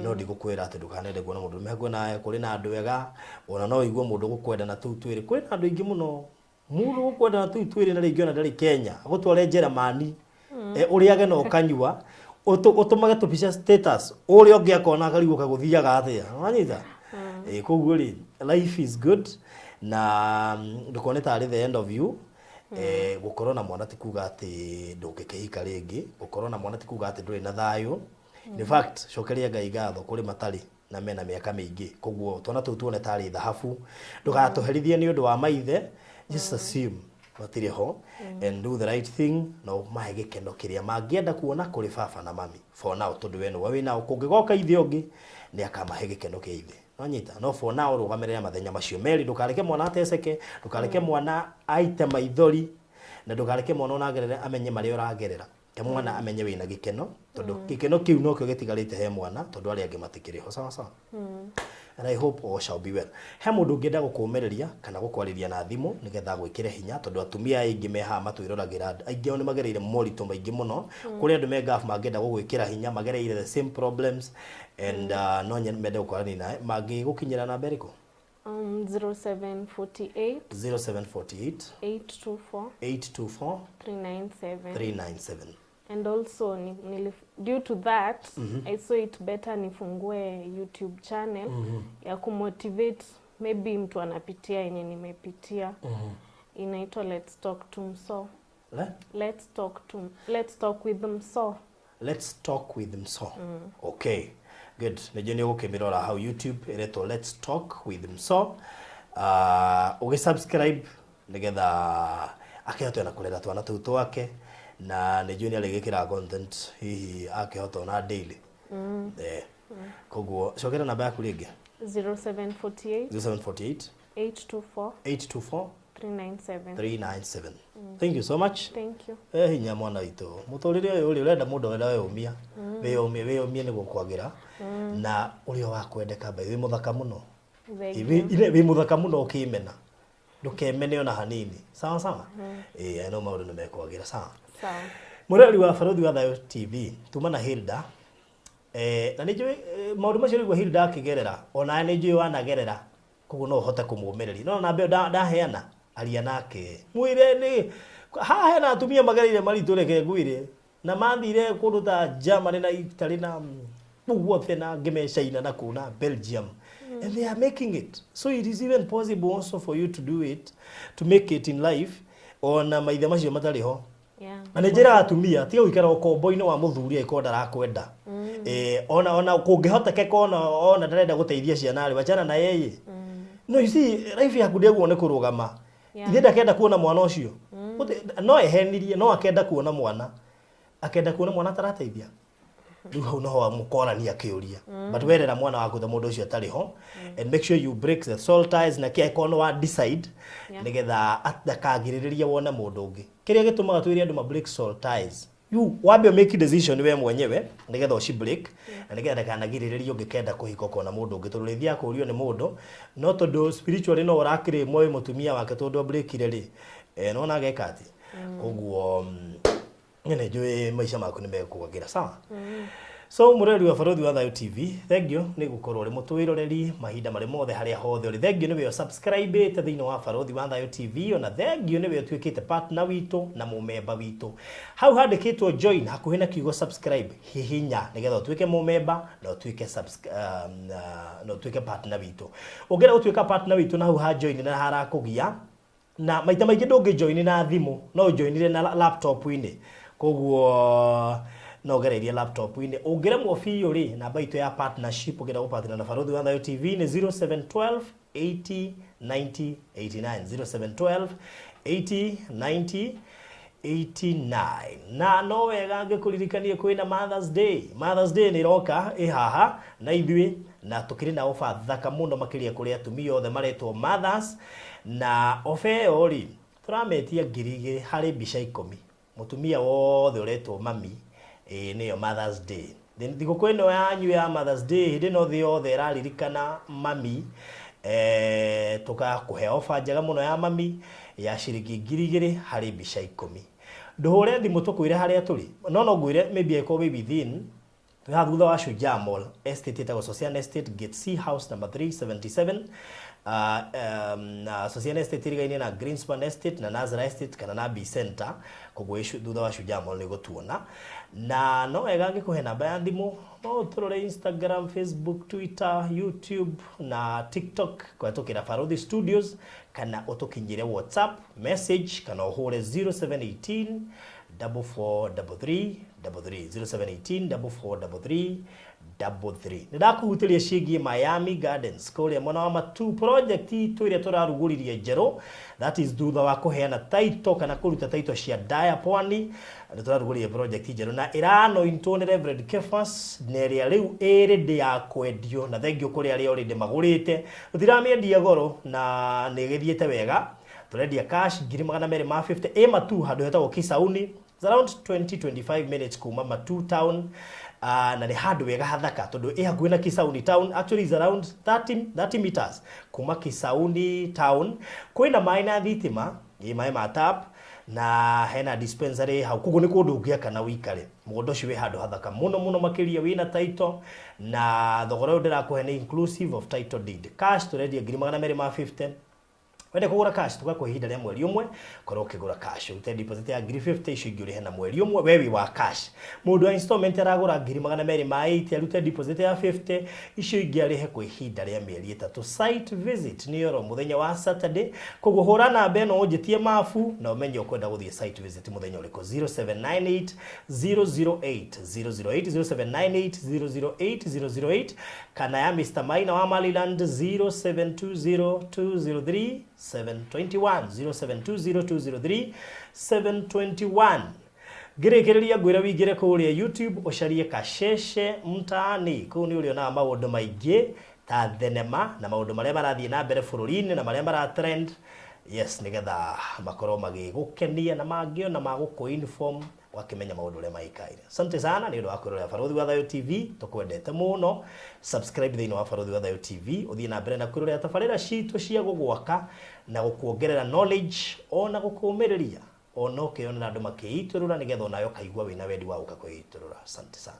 No ndigũkwĩra atĩ ndũkanende kuona mũndũrũme hakuhĩ nawe. Kũrĩ na andũ ega, ona no ũigue mũndũ ũgũkwenda na tũu twĩrĩ. Kwĩna andũ aingĩ mũno, mũndũ ũgũkwenda na tũu twĩrĩ, na rĩngĩ ona ndarĩ Kenya, agũtware Njĩrĩmani, ũrĩage na ũkanyua, ũtũmage tũbica status, ũrĩa ũngĩ akona akarigwo kagũthiaga atĩa, wanyita? Koguo rĩ, life is good na ndũkone tarĩ the end of you. Gũkorwo na mwana ti kuga atĩ ndũngĩkĩhika rĩngĩ. Gũkorwo na mwana ti kuga atĩ ndũrĩ na thayũ. In fact, cokeria Ngai ngatho, kũrĩ matarĩ na mena mĩaka mĩingĩ. Koguo twana tũu tuone tarĩ thahabu, ndũgatũherithie nĩ ũndũ wa maithe. Just assume matirĩ ho and do the right thing na ũmahe gĩkeno kĩrĩa mangĩenda kuona kũrĩ baba na mami for now, tondũ we nĩwe wĩnao. Kũngĩgoka ithe ũngĩ, nĩ akamahe gĩkeno kĩa ithe, nonyita? No for now rũgamĩrĩra mathenya macio merĩ. Ndũkareke mwana ateceke, ndũkareke mwana aite maithori, na ndũkareke mwana ona agerere amenye marĩa ũragerera. Ke mwana amenye wĩna gĩkeno, tondũ gĩkeno kĩu nokĩo gĩtigarĩte he mwana, tondũ arĩa angĩ matikĩrĩ ho. Sawa sawa. And I hope all shall be well. He mũndũ ũngĩenda gũkũmĩrĩria kana gũkwarĩria na thimũ nĩgetha gwĩkĩre hinya, tondũ atumia aingĩ me haha matwĩroragĩra, aingĩ ao nĩ magereire moritũ maingĩ mũno. Kũrĩ andũ me Gulf mangĩenda gũgwĩkĩra hinya, magereire the same problems and no mende gũkwaranĩria nawe, mangĩgũkinyĩra namba ĩrĩkũ? 0748 0748 824 824 397. 397. And also due to that, I saw it better nifungue YouTube channel ya kumotivate maybe mtu anapitia yenye nimepitia. Inaitwa Let's Talk to Mso. Le? Let's Talk with Mso. Let's Talk with Mso. Okay, good. Nĩnjũĩ nĩ ũgũkĩmĩrora hau YouTube, ĩretwo Let's Talk with Mso. Ũgĩ subscribe nĩgetha akĩhote ona kũrera twana tũu twake, na nĩnjũĩ nĩ arĩgĩkĩraga content hihi akĩhota ona daily. Koguo cokera namba yaku rĩngĩ. 0748 0748 824 824 397. 397. Thank you so much. Thank you. Hinya mwana witũ, mũtũrĩre ũyũ ũrĩ ũrenda mũndũ wenda weyũmia, wĩyũmie, wĩyũmie nĩguo kwagĩra na ũrĩa wa kwendeka. Mbai wĩ mũthaka mũno. Thank you. Wĩ mũthaka mũno, ũkĩmena ndũkemene ona hanini. Sawa sawa. Ĩĩ, no maũndũ nĩ mekwagĩra. Sawa. Sawa. Mũrori wa Barũthi wa Thayũ TV, tuma na Hilda, na nĩ njũĩ maũndũ macio rĩguo Hilda akĩgerera, onawe nĩ njũĩ wanagerera, koguo no ũhote kũmũmĩrĩria. No namba ĩyo ndaheana, aria nake, mwĩre nĩ haha hena atumia magereire maritũ. Reke ngwĩre, na mathire kũndũ ta Germany na Italy na Kũu guothe na angĩ me China na kũu na Belgium and they are making it. So it is even possible also for you to do it, to make it in life ona maithe macio matarĩ ho. Na nĩ njĩraga atumia, tiga gũikara ũkombo-inĩ wa mũthuri angĩkorwo ndarakwenda. Ona kũngĩhotekeka ona ndarenda gũteithia ciana rĩ, wachana na yeye. No you see, life yaku ndĩagwo nĩ kũrũgama. Ithe ndakenda kuona mwana ũcio. No ehenirie, no akenda kuona mwana. Akenda kuona mwana atarateithia. Rĩu hau noho mũkorania kĩũria. But werera mwana waku ta mũndũ ũcio atarĩ ho, and make sure you break the soul ties na kĩ angĩkorwo nĩ wa decide, nĩgetha ndakagirĩrĩrie wone mũndũ ũngĩ. Kĩrĩa gĩtũmaga twĩre andũ ma break soul ties, you wambe make decision we mwenyewe nĩgetha ũci break, na nĩgetha ndakanagirĩrĩrie ũngĩkenda kũhika ũkona mũndũ ũngĩ, tondũ rĩthiaga kũrio nĩ mũndũ, no tondũ spiritually no ũrakĩrĩ wĩ mũtumia wake tondũ breakire rĩ, nĩwona ageka atĩ. Koguo niĩ nĩ njũĩ maica maku nĩ mekwagĩra sawa. So mũrori wa Barũthi wa Thayũ TV, thank you nĩ gũkorwo ũrĩ mũtwĩroreri mahinda marĩ mothe harĩa hothe ũrĩ. Thank you nĩwe subscribe thĩinĩ wa Barũthi wa Thayũ TV, ona thank you nĩwe ũtuĩkĩte partner witũ na mũmemba witũ. Hau handĩkĩtwo join hakuhĩ na kiugo subscribe, hihinya nĩgetha ũtuĩke mũmemba na ũtuĩke na ũtuĩke partner witũ. Ũngĩenda gũtuĩka partner witũ na hau ha join na harakũgia, na maita maingĩ ndũngĩ join na thimũ, no ũjoinire na laptop-inĩ, koguo no ũgereirie laptop-inĩ. Ũngĩremwo biũ rĩ, namba itũ ya partnership ũngĩenda gũpartner na Barũthi wa Thayũ TV nĩ 0712 80 90 89, 0712 80 90 89. Na no wega ngĩkũririkanie kwĩna Mother's Day. Mother's Day nĩ ĩroka ĩ haha na ithuĩ, na tũkĩrĩ na ofa thaka mũno makĩria kũrĩ atumia othe maretwo mothers. Na ofa ĩyo rĩ, tũrametia 2,000 harĩ mbica 10. Mũtumia wothe ũretwo mami, nĩyo Mother's Day. Thigũkũ ĩno yanyu ya Mother's Day, hĩndĩ ĩno thĩ yothe ĩraririkana mami, tũgakũhe ofa njega mũno ya mami ya ciringi 2,000 harĩ mbica 10. Ndũhũre thimũ tũkwĩre harĩa tũrĩ, no no ngwĩre maybe angĩkorwo wĩ within, twĩ haha thutha wa Shujaa Mall Estate ĩtagwo Sosian Estate, Gate C House number 377. Na Sosian Estate ĩrigainie na Greenspan Estate na Nazara Estate kana na B Center, koguo thutha wa Shujaa Mall nĩ gũtuona. Na no wega ngĩkũhe namba ya thimũ, no ũtũrore Instagram, Facebook, Twitter, YouTube na TikTok kũhetũkĩra Barũthi Studios, kana ũtũkinyĩre WhatsApp message kana ũhũre 0718 4433 33, 0718 4433 33. Nĩ ndakũhutĩria ciĩgiĩ Miami Gardens kũrĩa mwena wa Matu, project itũ ĩrĩa tũrarugũririe njerũ, that is thutha wa kũheana title kana kũruta title cia Daya Pwani, nĩ tũrarugũririe project njerũ na ĩranointwo nĩ Reverend Kefas, na ĩrĩa rĩu ĩ ready ya kwendio, na thengiũ kũrĩ arĩa already magũrĩte. Tũtiramĩendia goro na nĩ ĩgĩthiĩte wega. Tũrendia cash 250,000 ĩ Matu handũ hetagwo Kisauni. It's around 20-25 minutes kuma Matu town, na nĩ handũ wega hathaka tondũ ĩ hakuhĩ na Kisauni town. Actually is around 30 meters kuma Kisauni town. Kwĩna maĩ na thitima, ĩ maĩ ma tap, na hena dispensary hau, koguo nĩ kũndũ ũngĩaka na ũikare. Mũgũnda ũcio wĩ handũ hathaka mũno mũno makĩria, wĩna title, na thogora ũyũ ndĩrakũhe nĩ inclusive of title deed. Cash tũrendia 250,000. Wende kũgũra cash tũgakũhe ihinda rĩa mweri ũmwe, korwo ũkĩgũra cash ũrute deposit ya 50,000, icio ingĩ ũrĩhe na mweri ũmwe, we wĩ wa cash. Mũndũ wa installment aragũra 280,000, arute deposit ya 50, icio ingĩ arĩhe kwa ihinda rĩa mĩeri 3. Site visit nĩ oro mũthenya wa Saturday, koguo hũra namba ĩno ũnjĩtie mabu na ũmenye ũkwenda gũthiĩ site visit mũthenya ũrĩkũ. 0798 008 008, 0798 008 008, kana ya Mr. Maina wa Maryland 0720 203 721, 0720 203 721. Ngĩrĩkĩrĩria ngwĩre wĩingĩre kũrĩa YouTube ũcarie Kasheshe Mtaani, kũu nĩ ũrĩonaga maũndũ maingĩ ta thenema na maũndũ marĩa marathiĩ na mbere bũrũri-inĩ na marĩa mara trend, yes, nĩgetha makorwo magĩgũkenia na mangĩ ona magũkũ inform wakĩmenya maũndũ ũrĩa maikaire. Asante sana nĩ ũndũ wa kwĩrorera Barũthi wa Thayũ TV, tũkwendete mũno. Subscribe thĩinĩ wa Barũthi wa Thayũ TV, ũthiĩ na mbere na kwĩrorera tabarĩra citũ cia gũgwaka na gũkuongerera knowledge ona gũkũmĩrĩria, ona ũkĩonera andũ makĩitũrũra nĩgetha onawe ũkaigua wĩna wendi wa gũka kwĩitũrũra. Asante sana.